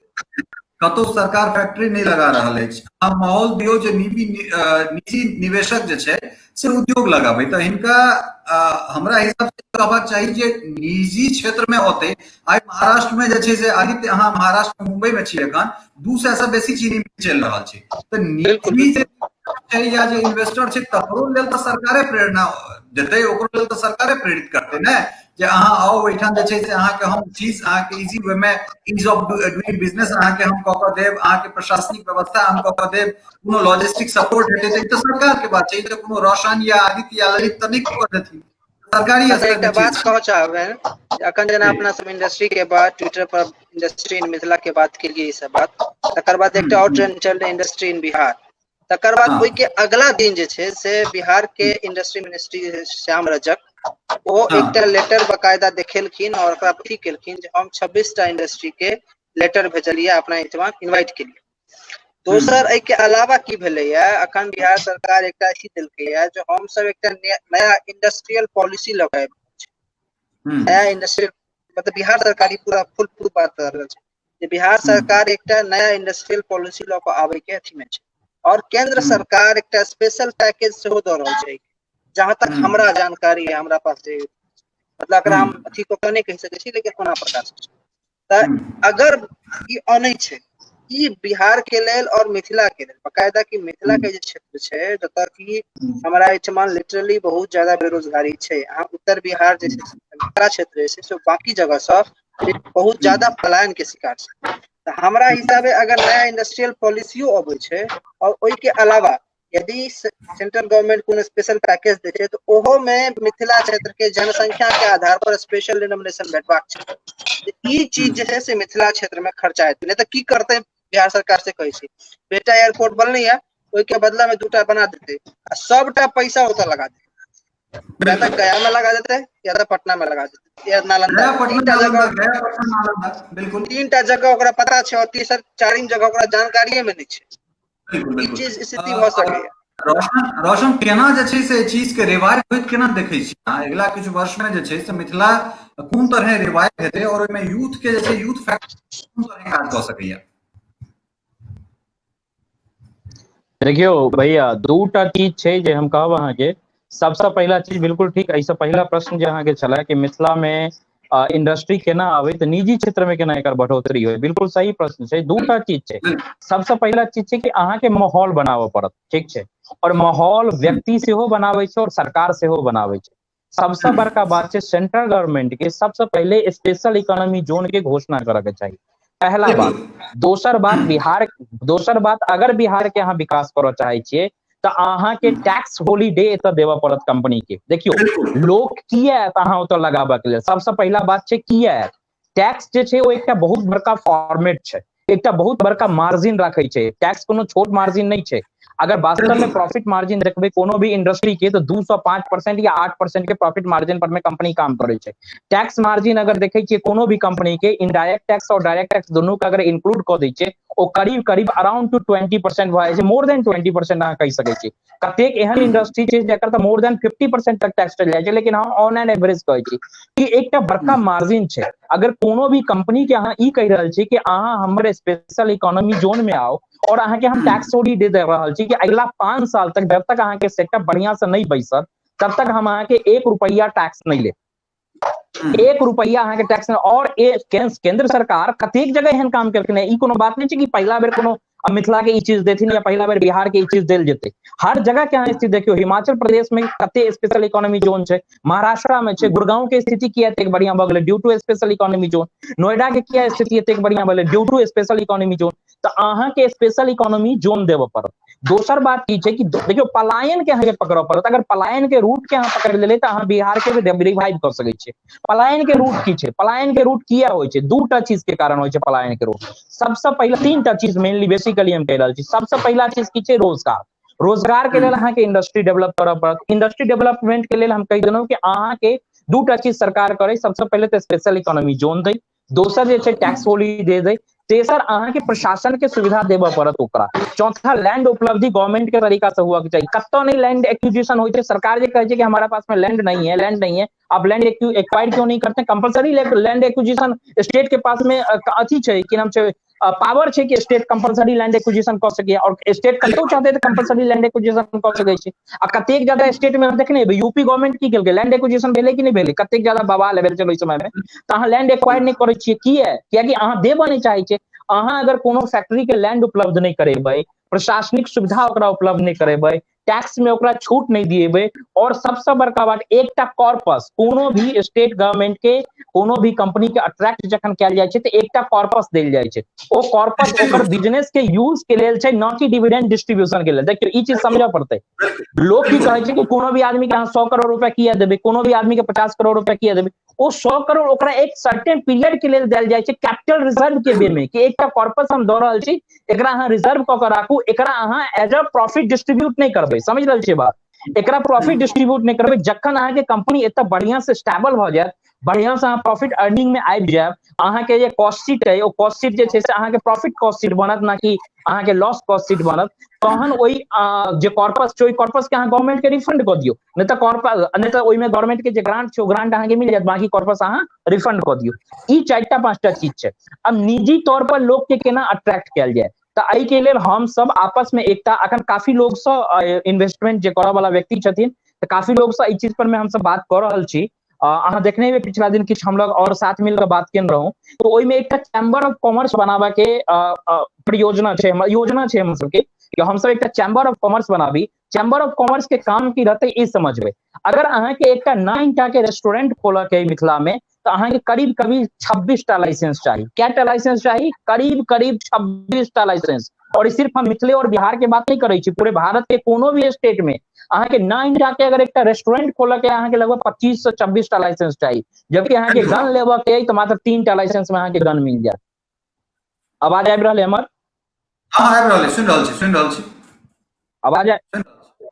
Speaker 1: कतौ सरकार फैक्ट्री नहि लगा रहल अछि, अहाँ माहौल दियौ जे निजी निवेशक जे छै से उद्योग लगाबै। तऽ हिनका हमरा हिसाब से कहबाक चाही जे निजी क्षेत्र में औतै। आइ महाराष्ट्र में जे छै से, आदित्य अहाँ महाराष्ट्र मुंबई में छी, एखन 200 से बेसी चीनी मिल चलि रहल छै। तऽ निजी जे छै या जे इन्वेस्टर छै तकरो लेल तऽ सरकारे प्रेरणा देतै, ओकरो लेल तऽ सरकारे प्रेरित करतै ने जे अहाँ आउ ओहिठाम, जे छै से अहाँके हम चीज अहाँके इजी वे में ईज ऑफ डूइंग बिजनेस अहाँके हम कऽ कऽ देब, अहाँके प्रशासनिक व्यवस्था हम कऽ कऽ देब, कोनो लॉजिस्टिक सपोर्ट हेतै। तऽ ई तऽ सरकार के बात छै, ई तऽ कोनो रोशन या आदित्य या ललित तऽ नहि कऽ देथिन, सरकारी
Speaker 2: अच्छा, एकटा बात कहऽ चाहबै, अखन जेना अपना सब इंडस्ट्री के बात Twitter per industry in Mithila के बात केलियै, ई सब बात, तकर बाद एकटा और ट्रेंड चललै इंडस्ट्री इन बिहार। तकर बाद ओहिके अगला दिन जे छै से बिहार के इंडस्ट्री मिनिस्ट्री श्याम रजक ओ एकटा लेटर बकायदा देखेलखिन और ओकरा अथी केलखिन जे हम 26टा इंडस्ट्री के लेटर भेजलियै अपना एहिठमा इन्वाइट के लिए। दोसर, एहिके अलावा की भेलैया, अखन बिहार सरकार एकटा अथी देलकैया जे हम सब एकटा नया इंडस्ट्रियल पॉलिसी लऽ के आबि रहल छी। नया इंडस्ट्रियल मतलब बिहार सरकार ई पूरा फुल प्रूफ बात कर रहल छै जे बिहार सरकार एकटा नया इंडस्ट्रियल पॉलिसी लऽ कऽ आबै के अथी मे छै और केंद्र सरकार एकटा स्पेशल पैकेज सेहो दऽ रहल छै, जहां तक हमरा जानकारी है, हमरा पास जे मतलब एकरा हम अथी कऽ के नहि कहि सकै छी, लेकिन कोना प्रकाश छै। तऽ अगर ई अनै छै, ई बिहार के लेल और मिथिला के लेल, बकायदा कि मिथिला के जे क्षेत्र छै जतऽ कि हमरा एहिठमा लिटरली बहुत ज्यादा बेरोजगारी छै। अहाँ उत्तर बिहार जे छै, मिथिला क्षेत्र जे छै से बाकी जगह सँ बहुत ज्यादा पलायन के शिकार छै। तऽ हमरा हिसाबे अगर नया इंडस्ट्रियल पॉलिसियो अबै छै और ओहि के अलावा यदि सेंट्रल गवर्नमेंट कोनो स्पेशल पैकेज दै छै, तऽ ओहो मे मिथिला क्षेत्र के जनसंख्या के आधार पर स्पेशल डिनोमिनेशन भेटबाक छै। ई चीज जे छै से मिथिला क्षेत्र में खर्चा हेतै, नहि तऽ की करतै बिहार सरकार से कहै छै। बेटा एयरपोर्ट बनलै है, ओहि के बदला में दूटा बना देतै आ सबटा पैसा ओतऽ लगा देतै, या तऽ गया में लगा देतै या तऽ पटना में लगा देतै या नालंदा। तीनटा जगह,
Speaker 1: बिल्कुल
Speaker 2: तीनटा जगह ओकरा पता छै और तेसर चारिम जगह ओकरा जानकारिये में नहि छै। ई चीज स्थिति भऽ सकैया।
Speaker 1: रोशन, रोशन, केना जे छै से चीज के रिवाइव होइत केना देखै छी अहाँ? अगिला किछु वर्ष में जे छै से मिथिला कोन तरहे रिवाइव हेतै और ओहिमे यूथ के जे छै यूथ फैक्टर कोन तरहे काज कऽ सकैया?
Speaker 3: देखियौ भैया, दूटा चीज छै जे हम कहब अहाँके। सबसँ पहिला चीज बिल्कुल ठीक, एहिसँ पहिला प्रश्न जे अहाँके छलै कि मिथिला मे इंडस्ट्री केना आबै, तऽ निजी क्षेत्र में केना एकर बढ़ोतरी होइ, बिल्कुल सही प्रश्न छै। दूटा चीज छै। सबसँ पहिला चीज छै कि अहाँके माहौल बनाबऽ पड़त, ठीक छै, और माहौल व्यक्ति सेहो बनाबै छै और सरकार सेहो बनाबै छै। सबसँ बड़का बात छै सेंट्रल गवर्नमेंट के सबसँ पहिले स्पेशल इकोनॉमी जोन के घोषणा करऽ के चाही, पहला बात। दोसर बात बिहार, दोसर बात अगर बिहार के अहाँ विकास करऽ चाहै छियै तऽ अहाँके टैक्स होलीडे एतऽ देबऽ पड़त कंपनी के। देखियौ लोक किया आयत अहाँ ओतऽ लगाबऽ के लेल, सबसँ पहिला बात छै किया आयत। टैक्स जे छै ओ एकटा बहुत बड़का फॉर्मेट छै, एकटा बहुत बड़का मार्जिन राखै छै। टैक्स कोनो छोट मार्जिन नहि छै। अगर वास्तव में प्रॉफिट मार्जिन देखबै कोनो भी इंडस्ट्री के तऽ 2 से 5% या 8% के प्रॉफिट मार्जिन पर में कंपनी काम करै छै। टैक्स मार्जिन अगर देखै छियै कोनो भी कंपनी के, इनडायरेक्ट टैक्स और डायरेक्ट टैक्स दुनू के अगर इंक्लूड कऽ दै छियै, ओ करीब करीब अराउंड टू 20% भऽ जाइ छै, मोर देन 20% अहाँ कहि सकै छी। कतेक एहन इंडस्ट्री छै जकर तऽ मोर देन 50% तक टैक्स चलि जाइ छै, लेकिन हम ऑन एन एवरेज कहै छी कि एकटा बड़का मार्जिन छै। अगर कोनो भी कंपनी के अहाँ ई कहि रहल छी कि अहाँ हमर स्पेशल इकोनॉमी जोन में आउ और अहाँके हम टैक्स होलीडे दे रहल छी कि अगिला 5 साल तक जब तक अहाँके सेटअप बढ़िया से नहि बैसत, तब तक हम अहाँके 1 रुपैया टैक्स नहि लेब, 1 रुपैया अहाँके टैक्स। और केंद्र सरकार कतेक जगह एहन काम केलखिन हेँ। ई कोनो बात नहि छै कि पहिला बेर कोनो मिथिला के ई चीज देथिन या पहिला बेर बिहार के ई चीज देल जेतै। हर जगह के अहाँ स्थिति देखियौ। हिमाचल प्रदेश में कते स्पेशल इकोनॉमी जोन छै, महाराष्ट्र में छै। गुड़गांव के स्थिति किया एतेक बढ़िया भऽ गेलै? Due to special economy zone. Noida के किया स्थिति एतेक बढ़िया भेलै? Due to special economy zone. तऽ अहाँके स्पेशल इकोनॉमी जोन देबऽ पड़त। दोसर बात की छै कि देखियौ, पलायन के अहाँके पकड़ऽ पड़त। अगर पलायन के रूट के अहाँ पकड़ लेलै तऽ अहाँ बिहार के भी रिवाइव कऽ सकै छियै। पलायन के रूट की छै? पलायन के रूट किया होइ छै? दूटा चीज के कारण होइ छै पलायन के रूट। सबसँ पहिला, तीनटा चीज मेनली बेसिकली हम कहि रहल छी। सबसँ पहिला चीज की छै? रोजगार। रोजगार के लेल अहाँके इंडस्ट्री डेवलप करऽ पड़त। इंडस्ट्री डेवलपमेंट के लेल हम कहि देलहुँ कि अहाँके दूटा चीज सरकार करै। सबसँ पहिले तऽ स्पेशल इकोनॉमी जोन दै, दोसर जे छै टैक्स होलीडे दै, तेसर अहाँके प्रशासन के सुविधा देबऽ पड़त ओकरा, चौथा लैंड उपलब्धि गवर्नमेंट के तरीका से हुआ के चाही। कतौ नहीं लैंड एक्विजिशन होइ छै। सरकार जे कहै छै कि हमारा पास में लैंड नहीं है, लैंड नहीं है, आप लैंड एक्वायर क्यों नहीं करते? कंपलसरी लैंड एक्विजिशन स्टेट के पास में अथी छै, की नाम छै, पावर छै कि स्टेट कंपलसरी लैंड एक्विजिशन कऽ सकैए और स्टेट कतौ चाहते तऽ कंपलसरी लैंड एक्विजिशन कऽ सकै छै। आ कतेक ज्यादा स्टेट में देखने हेबै, यूपी गवर्नमेंट की केलकै? लैंड एक्विजिशन भेलै कि नहि भेलै? कतेक ज्यादा बवाल भेल छलै ओहि समय में। तऽ अहाँ लैंड एक्वायर नहि करै छियै, किया? कियाकि अहाँ देबऽ नहि चाहै छियै। अहाँ अगर कोनो फैक्ट्री के लैंड उपलब्ध नहि करेबै, प्रशासनिक सुविधा ओकरा उपलब्ध नहि करेबै, टैक्स में ओकरा छूट नहि दिएबै और सबसँ बड़का बात एकटा कॉर्पस, कोनो भी स्टेट गवर्नमेंट के कोनो भी कंपनी के अट्रैक्ट जखन कयल जाइ छै तऽ एकटा कॉर्पस देल जाइ छै। ओ कॉर्पस ओकर बिजनेस के यूज के लेल छै, न कि डिविडेंड डिस्ट्रीब्यूशन के लेल। देखियौ, ई चीज समझऽ पड़तै। लोग की कहै छै कि कोनो भी आदमी के अहाँ 100 करोड़ रुपया किया देबै? कोनो भी आदमी के 50 करोड़ रुपया किया देबै? ओ 100 करोड़ ओकरा एक सर्टेन पीरियड के लेल देल जाइ छै कैपिटल रिजर्व के वे में कि एकटा कॉर्पस हम दऽ रहल छी, एकरा अहाँ रिजर्व कऽ के राखू, एकरा अहाँ एज अ प्रॉफिट डिस्ट्रीब्यूट नहि करबै। समझ रहल छियै बात? एकरा प्रॉफिट डिस्ट्रीब्यूट नहि करबै। जखन अहाँके कंपनी एतऽ बढ़िया से स्टेबल भऽ जायत, बढ़िया से अहाँ प्रॉफिट अर्निंग में आबि जायब, अहाँके जे कॉस्ट शीट अइ, ओ कॉस्ट शीट जे छै से अहाँके प्रॉफिट कॉस्ट शीट बनत, ना कि अहाँके लॉस कॉस्ट शीट बनत, तहन ओहि जे कॉर्पस छै, ओहि कॉर्पस के अहाँ गवर्नमेंट के रिफंड कऽ दियौ। नहि तऽ कॉर्पस, नहि तऽ ओहिमे गवर्नमेंट के जे ग्रांट छै, ओ ग्रांट अहाँके मिल जायत, बाकी कॉर्पस अहाँ रिफंड कऽ दियौ। ई चारिटा पांचटा चीज छै। आब निजी तौर पर लोक के केना अट्रैक्ट कयल जाय? तऽ एहिके लेल हम सब आपस में एकटा अखन काफी लोग सँ इन्वेस्टमेंट जे करऽ वाला व्यक्ति छथिन, तऽ काफी लोग सँ एहि चीज पर में हमसब बात कऽ रहल छी। अहाँ देखने हेबै पिछला दिन किछु हमलोग और साथ मिल कऽ बात केने रहौं, तऽ ओहिमे एकटा चैम्बर ऑफ कॉमर्स बनाबऽ के परियोजना छै, हमर योजना छै हमर सबके कि हमसब एकटा चैम्बर ऑफ कॉमर्स बनाबी। चैम्बर ऑफ कॉमर्स के काम की रहतै ई समझबै। अगर अहाँके एकटा 9टा के रेस्टोरेंट खोलऽ के मिथिला में, तऽ अहाँके करीब करीब 26टा लाइसेंस चाही। कएटा लाइसेंस चाही? करीब करीब 26टा लाइसेंस। और सिर्फ हम मिथिले और बिहार के बात नहीं करै छी, पूरे भारत के कोनो भी स्टेट में अहाँके 9टा के अगर एकटा रेस्टोरेंट खोलऽ के अहाँके लगभग 25 से 26टा लाइसेंस चाही, जबकि अहाँके गन लेबऽ के तऽ मात्र 3टा लाइसेंस में अहाँके गन मिल जायत। आवाज आबि रहल है हमर?
Speaker 1: हाँ, आबि रहल है, सुनि रहल छी, सुनि रहल छी।
Speaker 3: आवाज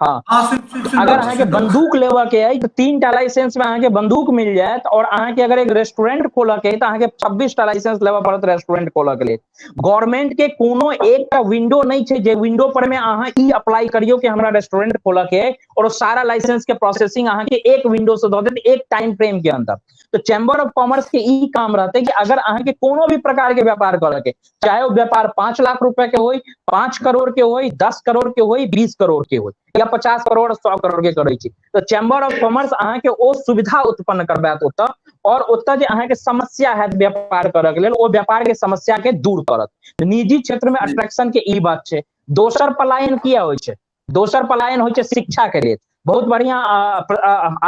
Speaker 3: हाँ। अगर अहाँके बंदूक लेबऽ के अइ तऽ 3टा लाइसेंस में अहाँके बंदूक मिल जायत, और अहाँके अगर एक रेस्टोरेंट खोलऽ के अइ तऽ अहाँके 26टा लाइसेंस लेबऽ पड़त रेस्टोरेंट खोलऽ के लेल। गवर्नमेंट के कोनो एकटा विंडो नहि छै जे विंडो पर में अहाँ ई अप्लाई करियौ कि हमरा रेस्टोरेंट खोलऽ के अइ, और सारा लाइसेंस के प्रोसेसिंग अहाँके एक विंडो से दऽ देत एक टाइम फ्रेम के अंदर। तऽ चैम्बर ऑफ कॉमर्स के ई काम रहतै कि अगर अहाँके कोनो भी प्रकार के व्यापार करऽ के, चाहे वो व्यापार 5 लाख रुपए के होय, 5 करोड़ के होय, 10 करोड़ के होय, 20 करोड़ के होय, या 50 करोड़ 100 करोड़ के करै छी, तऽ चैम्बर ऑफ कॉमर्स अहाँके ओ सुविधा उत्पन्न करबायत ओतऽ, और ओतऽ जे अहाँके समस्या हैत व्यापार करऽ के लेल, ओ व्यापार के समस्या के दूर करत। निजी क्षेत्र में अट्रैक्शन के ई बात छै। दोसर पलायन किया होइ छै? दोसर पलायन होइ छै शिक्षा के लेल। बहुत बढ़िया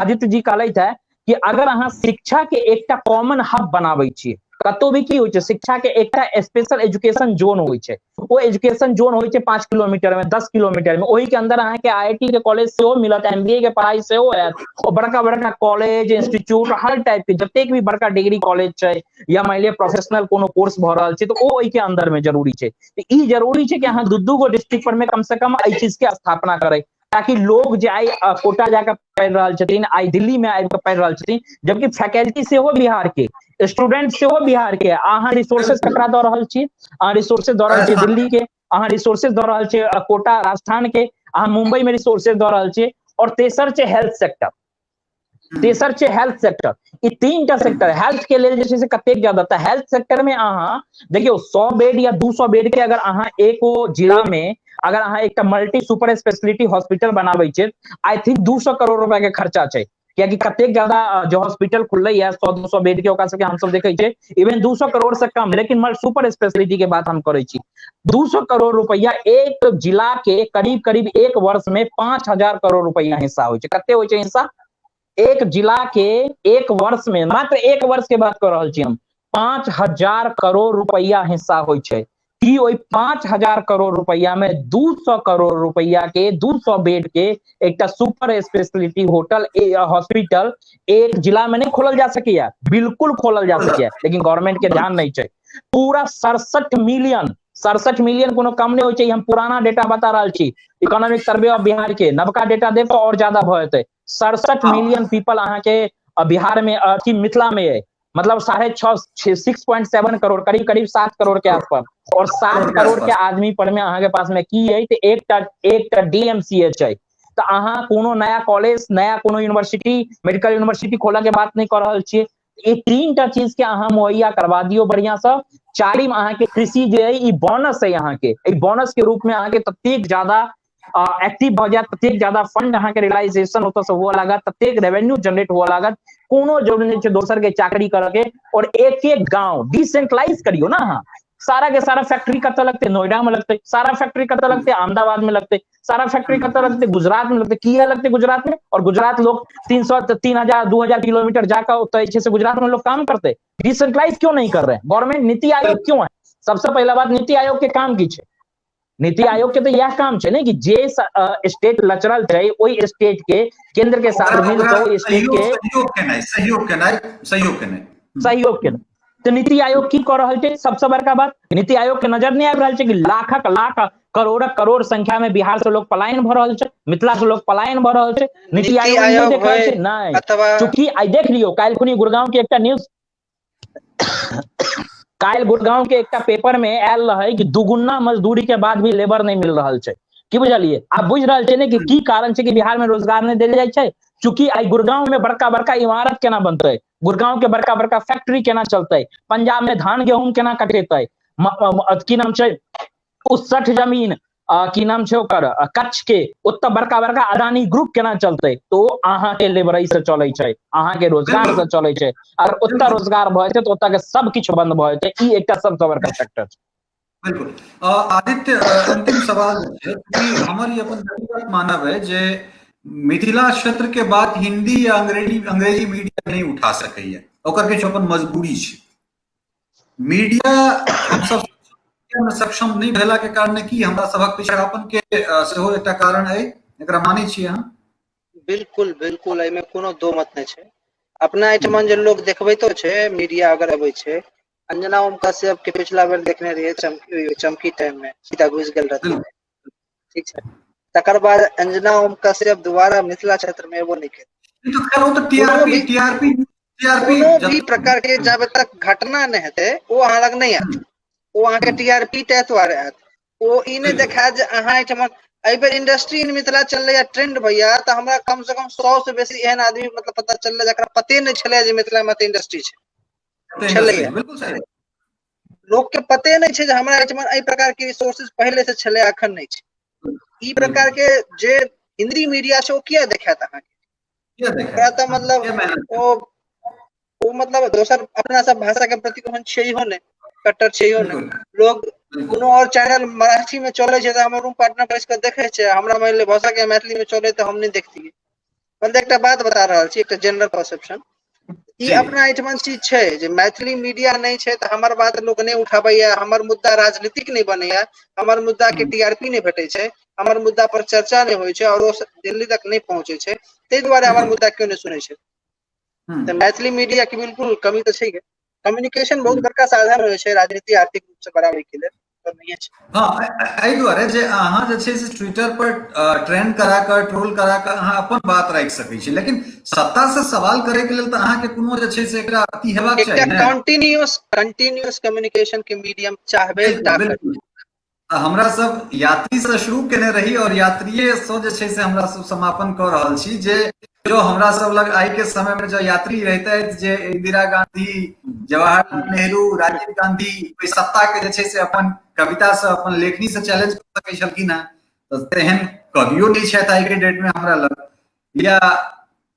Speaker 3: आदित्य जी कहलथि है कि अगर अहाँ शिक्षा के एकटा कॉमन हब बनाबै छियै, कतौ भी की होइ छै, शिक्षा के एकटा स्पेशल एजुकेशन जोन होइ छै, ओ एजुकेशन जोन होइ छै 5 किलोमीटर में, 10 किलोमीटर में, ओहि के अंदर अहाँके IIT के कॉलेज सेहो मिलत, MBA के पढ़ाई सेहो हैत, ओ बड़का बड़का कॉलेज इंस्टीट्यूट हर टाइप के जतेक भी बड़का डिग्री कॉलेज छै या मानि लिअ प्रोफेशनल कोनो कोर्स भऽ रहल छै, तऽ ओ ओहि के अंदर में जरूरी छै। तऽ ई जरूरी छै कि अहाँ दू-दू गो डिस्ट्रिक्ट पर में कम से कम एहि चीज के स्थापना करै, ताकि लोग जे आइ कोटा जाकर पढ़ि रहल छथिन, आइ दिल्ली में आबि कऽ पढ़ि रहल छथिन, जबकि फैकल्टी सेहो बिहार के, स्टूडेंट सेहो बिहार के, अहाँ रिसोर्सेज ककरा दऽ रहल छी? अहाँ रिसोर्सेज दऽ रहल छी दिल्ली के, अहाँ रिसोर्सेज दऽ रहल छी कोटा राजस्थान के, अहाँ मुंबई में रिसोर्सेज दऽ रहल छी। और तेसर छै हेल्थ सेक्टर, तेसर छै हेल्थ सेक्टर। ई 3टा सेक्टर हेल्थ के लेल जे छै से कतेक ज्यादा, तऽ हेल्थ सेक्टर में अहाँ देखियौ 100 बेड या 200 बेड के अगर अहाँ एको जिला में अगर अहाँ एकटा मल्टी सुपर स्पेशलिटी हॉस्पिटल बनाबै छियै, I think 200 crore रुपया के खर्चा छै, कियाकि कतेक ज्यादा जो हॉस्पिटल खुललै है 100-200 बेड के, ओकरा सबके हमसब देखै छियै इवन 200 करोड़ से कम, लेकिन सुपर स्पेशलिटी के बात हम करै छी, 200 करोड़ रुपया एक जिला के करीब करीब एक वर्ष में 5000 करोड़ रुपया हिस्सा होइ छै। कते होइ छै हिस्सा? एक जिला के एक वर्ष में, मात्र एक वर्ष के बात कर रहल छी हम, 5000 करोड़ रुपया हिस्सा होइ छै। की ओहि 5000 करोड़ रुपया में 200 करोड़ रुपया के 200 बेड के एकटा सुपर स्पेशलिटी होटल हॉस्पिटल एक जिला में नहीं खोलल जा सकैया? बिल्कुल खोलल जा सकैया, लेकिन गवर्नमेंट के ध्यान नहीं छै। पूरा 67 मिलियन कोनो कम नहीं होइ छै, हम पुराना डेटा बता रहल छी, इकोनॉमिक सर्वे ऑफ बिहार के, नवका डेटा देब तऽ और ज्यादा भऽ जेतै। 67 मिलियन पीपल अहाँके बिहार में अथी मिथिला में है, मतलब 6.5, 6.7 करोड़, करीब करीब 7 करोड़ के आसपास। और 7 करोड़ के आदमी पर में अहाँके पास में की है? तऽ एकटा DMCH है। तऽ अहाँ कोनो नया कॉलेज, नया कोनो यूनिवर्सिटी, मेडिकल यूनिवर्सिटी खोलऽ के बात नहीं कऽ रहल छियै। ई 3टा चीज के अहाँ मुहैया करवा दियौ बढ़िया सँ। चारिम अहाँके कृषि जे है ई बोनस है अहाँके, एहि बोनस के रूप में अहाँके ततेक ज्यादा एक्टिव भऽ जायत, ततेक ज्यादा फंड अहाँके रियलाइजेशन ओतऽ से हुअ लागत, ततेक रेवेन्यू जनरेट हुअ लागत, कोनो जरूरी नहि छै दोसर के चाकरी करऽ के। और एक एक गांव डिसेंट्रलाइज करियौ ना अहाँ, सारा के सारा फैक्ट्री कतऽ लगतै? नोएडा में लगतै। सारा फैक्ट्री कतऽ लगतै? अहमदाबाद में लगतै। सारा फैक्ट्री कतऽ लगतै? गुजरात में लगतै। किया लगतै गुजरात में? और गुजरात लोग 300 3000 2000 किलोमीटर जाकर ओतऽ जे छै से गुजरात में लोग काम करतै। डिसेंट्रलाइज क्यों नहीं कर रहे हैं? गवर्नमेंट नीति आयोग क्यों है? सबसे पहला बात नीति आयोग के काम की छै? नीति आयोग के तऽ इएह काम छै ने कि जे स्टेट लचरल छै ओहि स्टेट के केंद्र के साथ मिल कऽ ओहि स्टेट के
Speaker 1: सहयोग केनाइ, सहयोग केनाइ,
Speaker 3: सहयोग केनाइ। तऽ नीति आयोग की कऽ रहल छै? सबसे बड़का बात नीति आयोग के नजर नहि आबि रहल छै कि लाखक लाख करोड़क करोड़ संख्या में बिहार से लोग पलायन भऽ रहल छै, मिथिला से लोग पलायन भऽ रहल छै। नीति आयोग नहि देख रहल छै? नहि। चूँकि आइ देख लियौ, काल्हि खुनी गुड़गांव के एकटा न्यूज, काल्हि गुड़गांव के एकटा पेपर में आयल रहै कि दुगुना मजदूरी के बाद भी लेबर नहीं मिल रहल छै। की बुझलियै? आब बुझि रहल छै ने कि की कारण छै कि बिहार में रोजगार नहि देल जाइ छै। चूँकि आइ गुड़गांव में बड़का बड़का इमारत केना बनतै, गुड़गांव के बड़का बड़का फैक्ट्री केना चलतै, पंजाब में धान गेहूं केना कटेतै, की नाम छै, उसठ जमीन की नाम छै ओकर कच्छ के, ओतऽ बड़का बड़का अदानी ग्रुप केना चलतै? तो अहाँके लेबरई से चलै छै, अहाँके रोजगार से चलै छै। अगर ओतऽ रोजगार भऽ जेतै तऽ ओतऽ के सब किछु बंद भऽ जेतै। ई एकटा सबसँ बड़का फैक्टर छै।
Speaker 1: बिल्कुल। आदित्य, अंतिम सवाल छै कि हमर ई अपन व्यक्तिगत मानब है जे मिथिला क्षेत्र के बात हिंदी या अंग्रेजी मीडिया नहि उठा सकैया, ओकर किछु अपन मजबूरी छै। मीडिया हमसब सक्षम नहि भेला के कारण की हमरा सभक पिछड़ापन के सेहो एकटा कारण है, एकरा मानै छियै अहाँ?
Speaker 2: बिल्कुल बिल्कुल, एहिमे कोनो दो मत नहि छै। अपना एहिठमन जे लोग देखबैतो छै, मीडिया अगर अबै छै, अंजना ओम कश्यप के पिछला बेर देखने रहियै चमकी चमकी टाइम में सीधा घुसि गेल रहथिन, ठीक छै। तकर बाद अंजना ओम कश्यप दोबारा मिथिला क्षेत्र में एबो नहि केलकै। कोनो भी प्रकार के जाबे तक घटना नहि हेतै ओ अहाँ लग नहि आयत, ओ अहाँके टीआरपी तै दुआरे आयत। ओ ई नहि देखायत जे अहाँ एहिठमन एहि बेर इंडस्ट्री इन मिथिला चललै ट्रेंड भैया, तऽ हमरा कम से कम 100 से बेसी एहन आदमी मतलब पता चललै जकरा पते नहि छलै जे मिथिला मे इंडस्ट्री छै, छलैया। लोक के पते नहि छै जे हमरा एहिठमन एहि प्रकार के रिसोर्सेज पहिले से छलै, अखन नहि छै। ई प्रकार के जे हिंदी मीडिया छै ओ किया देखायत अहाँके? ओकरा तऽ मतलब ओ ओ मतलब दोसर अपना सब भाषा के प्रति ओहन छैहो नहि, कट्टर छैहो नहि। लोग कोनो और चैनल मराठी में चले छै तऽ हमर रूम पार्टनर बैस कऽ देखे छै, हमरा मानि लिअ भऽ सकैए मैथिली में चले तऽ हम नहि देखतियै। मतलब एकटा बात बता रहल छी, एकटा जनरल परसेप्शन ई अपना एहिठमन चीज छै जे मैथिली मीडिया नहि छै तऽ हमर बात लोक नहि उठाबैया, हमर मुद्दा राजनीतिक नहि बनैया, हमर मुद्दा के टीआरपी नहि भेटै छै, हमर मुद्दा पर चर्चा नहि होइ छै और ओ दिल्ली तक नहि पहुँचै छै, ताहि दुआरे हमर मुद्दा केओ नहि सुनै छै। तऽ मैथिली मीडिया के बिल्कुल कमी तऽ छै। कम्युनिकेशन बहुत बड़का साधन होइ छै राजनीति आर्थिक रूप से बढ़ाबै के लेल।
Speaker 1: हँ, एहि दुआरे जे अहाँ जे छै से ट्विटर पर ट्रेंड करा कऽ, ट्रोल करा कऽ अहाँ अपन बात राखि सकै छी, लेकिन सत्ता से सवाल करे के लेल तऽ अहाँके कोनो जे छै से एकरा अथी हेबाक चाही ने।
Speaker 2: कंटिन्यूअस कंटिन्यूअस कम्युनिकेशन के मीडियम चाहबे।
Speaker 1: बिल्कुल। हमरा सब यात्री से शुरू केने रही और यात्रिये से जे छै से हमरा सब समापन कऽ रहल छी जे जो हमरा सब लग आइ के समय में जो यात्री रहते जे इंदिरा गांधी, जवाहरलाल नेहरू, राजीव गांधी ओहि सत्ता के जे छै से अपन कविता से, अपन लेखनी से चैलेंज कऽ सकै छलखिन हेँ, तऽ तेहन कवियो नहि छथि आइ के डेट में हमरा लग, या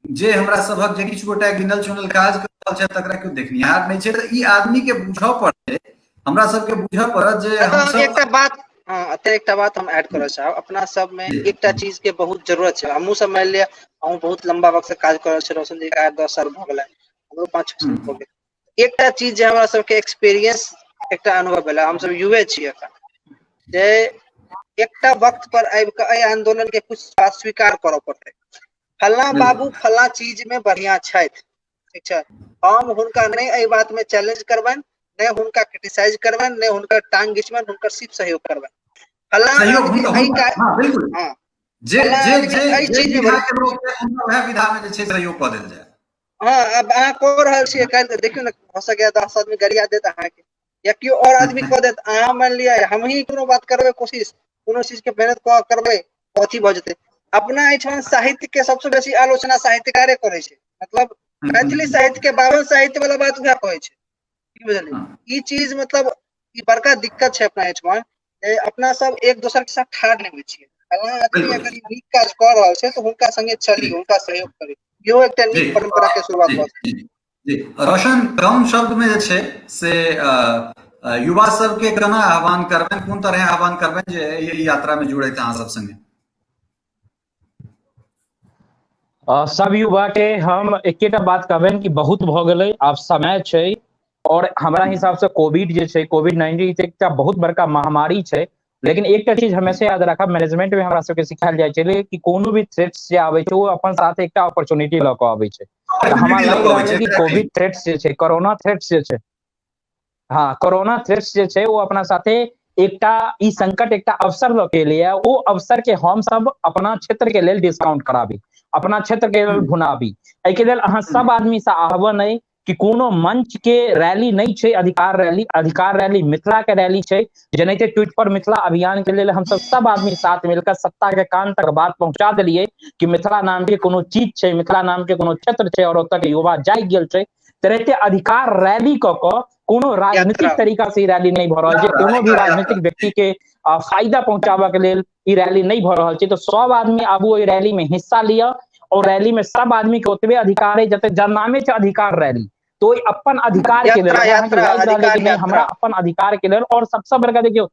Speaker 1: जे हमरा सभक जे किछु गोटा गिनल चुनल काज कर रहल छथि तकरा केओ देखनिहार नहि छै। तऽ ई आदमी के बुझऽ पड़तै, हमरा सबके बुझऽ पड़त जे हमसब
Speaker 2: एकटा बात, हँ, एतऽ एकटा बात हम ऐड करऽ चाहब। अपना सब में एकटा चीज के बहुत जरूरत छै। हमहूँ सब मानि लिअ अहूँ बहुत लंबा वक्त से काज कर रहल छी, रोशन जी के 8-10 साल भऽ गेलै, हमरो 5-6 साल भऽ गेल। एकटा चीज जे हमरा सबके एक्सपीरियंस एकटा अनुभव भेलै, हमसब युवे छी एखन, जे एकटा वक्त पर आबि कऽ एहि आंदोलन के कुछ बात स्वीकार करऽ पड़तै। फल्लाँ बाबू फल्लाँ चीज में बढ़िया छथि, ठीक छै, हम हुनका नहि एहि बात में चैलेंज करबनि, नहि हुनका क्रिटिसाइज करबनि, नहि हुनकर टांग घिचबनि, हुनकर सिर्फ सहयोग करबनि। फल्लाँ आदमी एहि काज,
Speaker 1: हँ, जे जे जे एहि चीज में के लोक हुनका वएह विधा में जे छै सहयोग कऽ देल जाय।
Speaker 2: हँ, आब अहाँ कऽ रहल छियै काल्हि, देखियौ ने भऽ सकैए 10 आदमी गरिया देत अहाँके या केओ और आदमी कऽ देत। अहाँ मानि लिअ हमही कोनो बात करबै कोशिश, कोनो चीज के मेहनत कऽ करबै, अथी भऽ जेतै। अपना एहिठाम साहित्य के सबसँ बेसी आलोचना साहित्यकारे करै छै, मतलब मैथिली साहित्य के बावन साहित्य वाला बात उएह कहै छै, की बुझलियै? ई चीज मतलब ई बड़का दिक्कत छै अपना एहिठाम, अपना सब एक दोसर के साथ ठाढ़ नहि होइ छियै। फलां आदमी अगर नीक काज कऽ रहल छै तऽ हुनका संगे चली, हुनका सहयोग करी, इहो एकटा नीक परंपरा के शुरुआत भऽ
Speaker 1: सकैत। जी रोशन, कम शब्द में जे छै से युवा सबके केना आह्वान करबनि, कोन तरह आह्वान करबनि जे एहि यात्रा में जुड़ैत अहाँ सब संगे?
Speaker 3: सब युवा के हम एकेटा बात कहबनि कि बहुत भऽ गेलै, आब समय छै। और हमरा हिसाब से कोविड जे छै, कोविड-19 एकटा बहुत बड़का महामारी छै, लेकिन एकटा चीज हमेशा याद राखब, मैनेजमेंट में हमरा सबके सिखायल जाइ छै कि कोनो भी थ्रेट्स जे आबै छै ओ अपन साथ एकटा अपॉर्चुनिटी लऽ कऽ आबै छै। तऽ हमरा लागि रहल है कि कोविड थ्रेट्स जे छै, कोरोना थ्रेट्स जे छै, हँ, कोरोना थ्रेट्स जे छै ओ अपना साथे एकटा ई संकट एकटा अवसर लऽ के एलैया। ओ अवसर के हम सब अपना क्षेत्र के लेल डिस्काउंट कराबी, अपना क्षेत्र के लेल भुनाबी। एहिके लेल अहाँ सब आदमी से आह्वान अइ कि कोनो मंच के रैली नहि छै अधिकार रैली, अधिकार रैली मिथिला के रैली छै। जेनाहिते ट्वीट पर मिथिला अभियान के लेल हमसब सब आदमी साथ मिलकर सत्ता के कान तक बात पहुंचा देलियै कि मिथिला नाम के कोनो चीज छै, मिथिला नाम के कोनो क्षेत्र छै और ओतऽ के युवा जागि गेल छै, तेनाहिते अधिकार रैली कऽ कऽ कोनो राजनीतिक तरीका से ई रैली नहि भऽ रहल छै, कोनो भी राजनीतिक व्यक्ति के फायदा पहुंचाबऽ के लेल ई रैली नहि भऽ रहल छै। तऽ सब आदमी आबू, ओहि रैली में हिस्सा लिअ, और रैली में सब आदमी के ओतबे अधिकार है जते नामे छै अधिकार रैली। तो ओहि अपन अधिकार के लेल अहाँके हमरा अपन अधिकार के लेल। और सबसे बड़का देखियौ,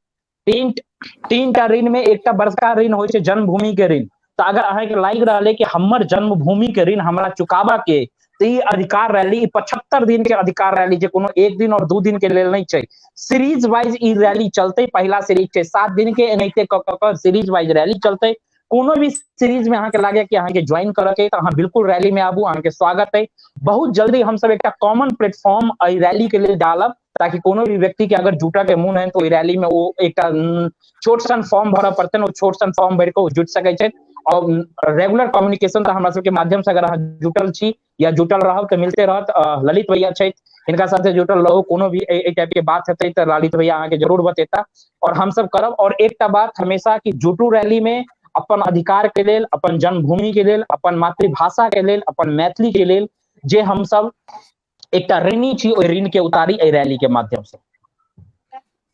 Speaker 3: तीन टा ऋण में एकटा बड़का ऋण होइ छै जन्मभूमि के ऋण। तऽ अगर अहाँके लागि रहल है कि हमर जन्मभूमि के ऋण हमरा चुकाबऽ के, तऽ ई अधिकार रैली 75 दिन के अधिकार रैली जे कोनो एक दिन और 2 दिन के लेल नहि छै, सीरीज वाइज ई रैली चलते। पहिला सीरीज छै 7 दिन के, एनाहिते कऽ कऽ सीरीज वाइज रैली चलते। कोनो भी सीरीज में अहाँके लागे कि अहाँके ज्वाइन करऽ के, तऽ अहाँ बिल्कुल रैली में आबू, अहाँके स्वागत है। बहुत जल्दी हमसब एकटा कॉमन प्लेटफॉर्म एहि रैली के लेल डालब, ताकि कोनो भी व्यक्ति के अगर जुटऽ के मोन है तऽ ओहि रैली में ओ एकटा छोट सन फॉर्म भरऽ पड़तनि, ओ छोट सन फॉर्म भरि कऽ ओ जुटि सकै छथि। और रेगुलर कम्युनिकेशन तऽ हमरा सबके माध्यम से अगर अहाँ जुटल छी या जुटल रहब तऽ मिलते रहत। ललित भैया छथि, हिनका साथे जुटल रहू। कोनो भी एहि टाइप के बात हेतै तऽ ललित भैया अहाँके जरूर बतेता और हमसब करब। और एकटा बात हमेशा कि जुटू रैली में अपन अधिकार के लेल, अपन जन्मभूमि के लेल, अपन मातृभाषा के लेल, अपन मैथिली के लेल, जे हमसब एकटा ऋणी छी, ओहि ऋण के उतारी एहि रैली के माध्यम से।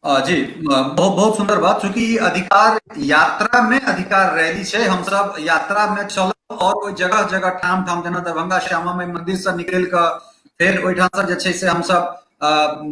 Speaker 1: जी, बहुत बहुत सुंदर बात। चूंकि अधिकार यात्रा में अधिकार रैली छै, हमसब यात्रा में चलब और ओहि जगह जगह ठाम ठाम, जेना दरभंगा श्यामा माई मंदिर से निकलि कऽ फेर ओहिठाम से जे छै से हमसब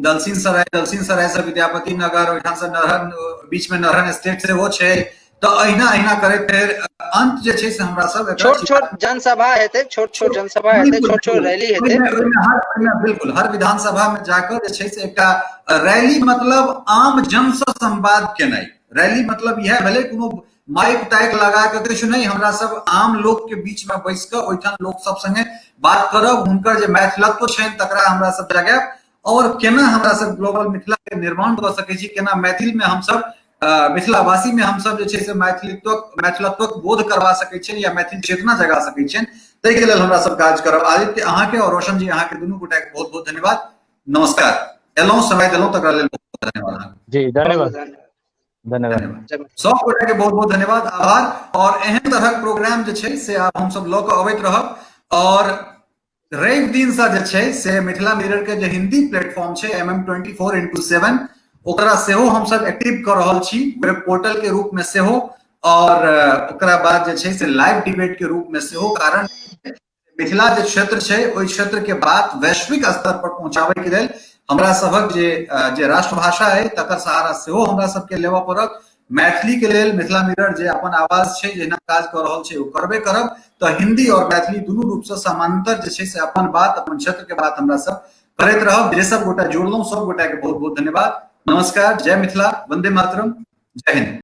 Speaker 1: दलसिंह सराय, दलसिंह सराय से विद्यापति नगर, ओहिठाम से नरहन, बीच में नरहन स्टेट सेहो छै, तऽ अहिना अहिना करैत फेर अंत जे छै से हमरा सब
Speaker 2: छोट छोट जनसभा हेतै, छोट छोट जनसभा हेतै, छोट छोट रैली हेतै।
Speaker 1: ओहिमे बिल्कुल हर विधानसभा में जाकर जे छै से एकटा रैली, मतलब आम जन से संवाद केनाइ। रैली मतलब इएह भेलै, कोनो माइक ताइक लगा के किछु नहि, हमरा सब आम लोक के बीच में बैस कऽ ओहिठाम लोक सब संगे बात करब, हुनकर जे मैथिलत्व छनि तकरा हमरा सब जगायब और केना हमरा सब ग्लोबल मिथिला के निर्माण कऽ सकै छी, केना मैथिल में हमसब मिथिलावासी में हमसब जे छै से मैथिलत्वक बोध करवा सकै छियनि या मैथिल चेतना जगा सकै छियनि, ताहिके लेल हमरा सब काज करब। आदित्य अहाँके और रोशन जी अहाँके दुनू गोटा के बहुत बहुत धन्यवाद। नमस्कार। एलहुँ, समय देलहुँ, तकरा लेल बहुत बहुत धन्यवाद।
Speaker 3: जी, धन्यवाद, धन्यवाद।
Speaker 1: सब गोटा के बहुत बहुत धन्यवाद, आभार। और एहन तरहक प्रोग्राम जे छै से आब हमसब लऽ कऽ अबैत रहब। और रवि दिन से जे छै से मिथिला मिरर के जे हिंदी प्लेटफॉर्म छै MM 24x7, ओकरा सेहो हमसब एक्टिव कऽ रहल छी वेब पोर्टल के रूप में सेहो, और ओकरा बाद जे छै से लाइव डिबेट के रूप में सेहो। कारण मिथिला जे क्षेत्र छै ओहि क्षेत्र के बात वैश्विक स्तर पर पहुंचाबै के लेल हमरा सभक जे जे राष्ट्रभाषा है तकर सहारा सेहो हमरा सबके लेबऽ पड़त। मैथिली के लेल मिथिला मिरर जे अपन आवाज छै, जेना काज कऽ रहल छै, ओ करबे करब। तऽ हिंदी और मैथिली दुनू रूप से समानांतर जे छै से अपन बात, अपन क्षेत्र के बात हमरा सब करैत रहब। जे सब गोटा जुड़लहुँ सब गोटा के बहुत बहुत धन्यवाद। नमस्कार, जय मिथिला, वंदे मातरम, जय हिंद।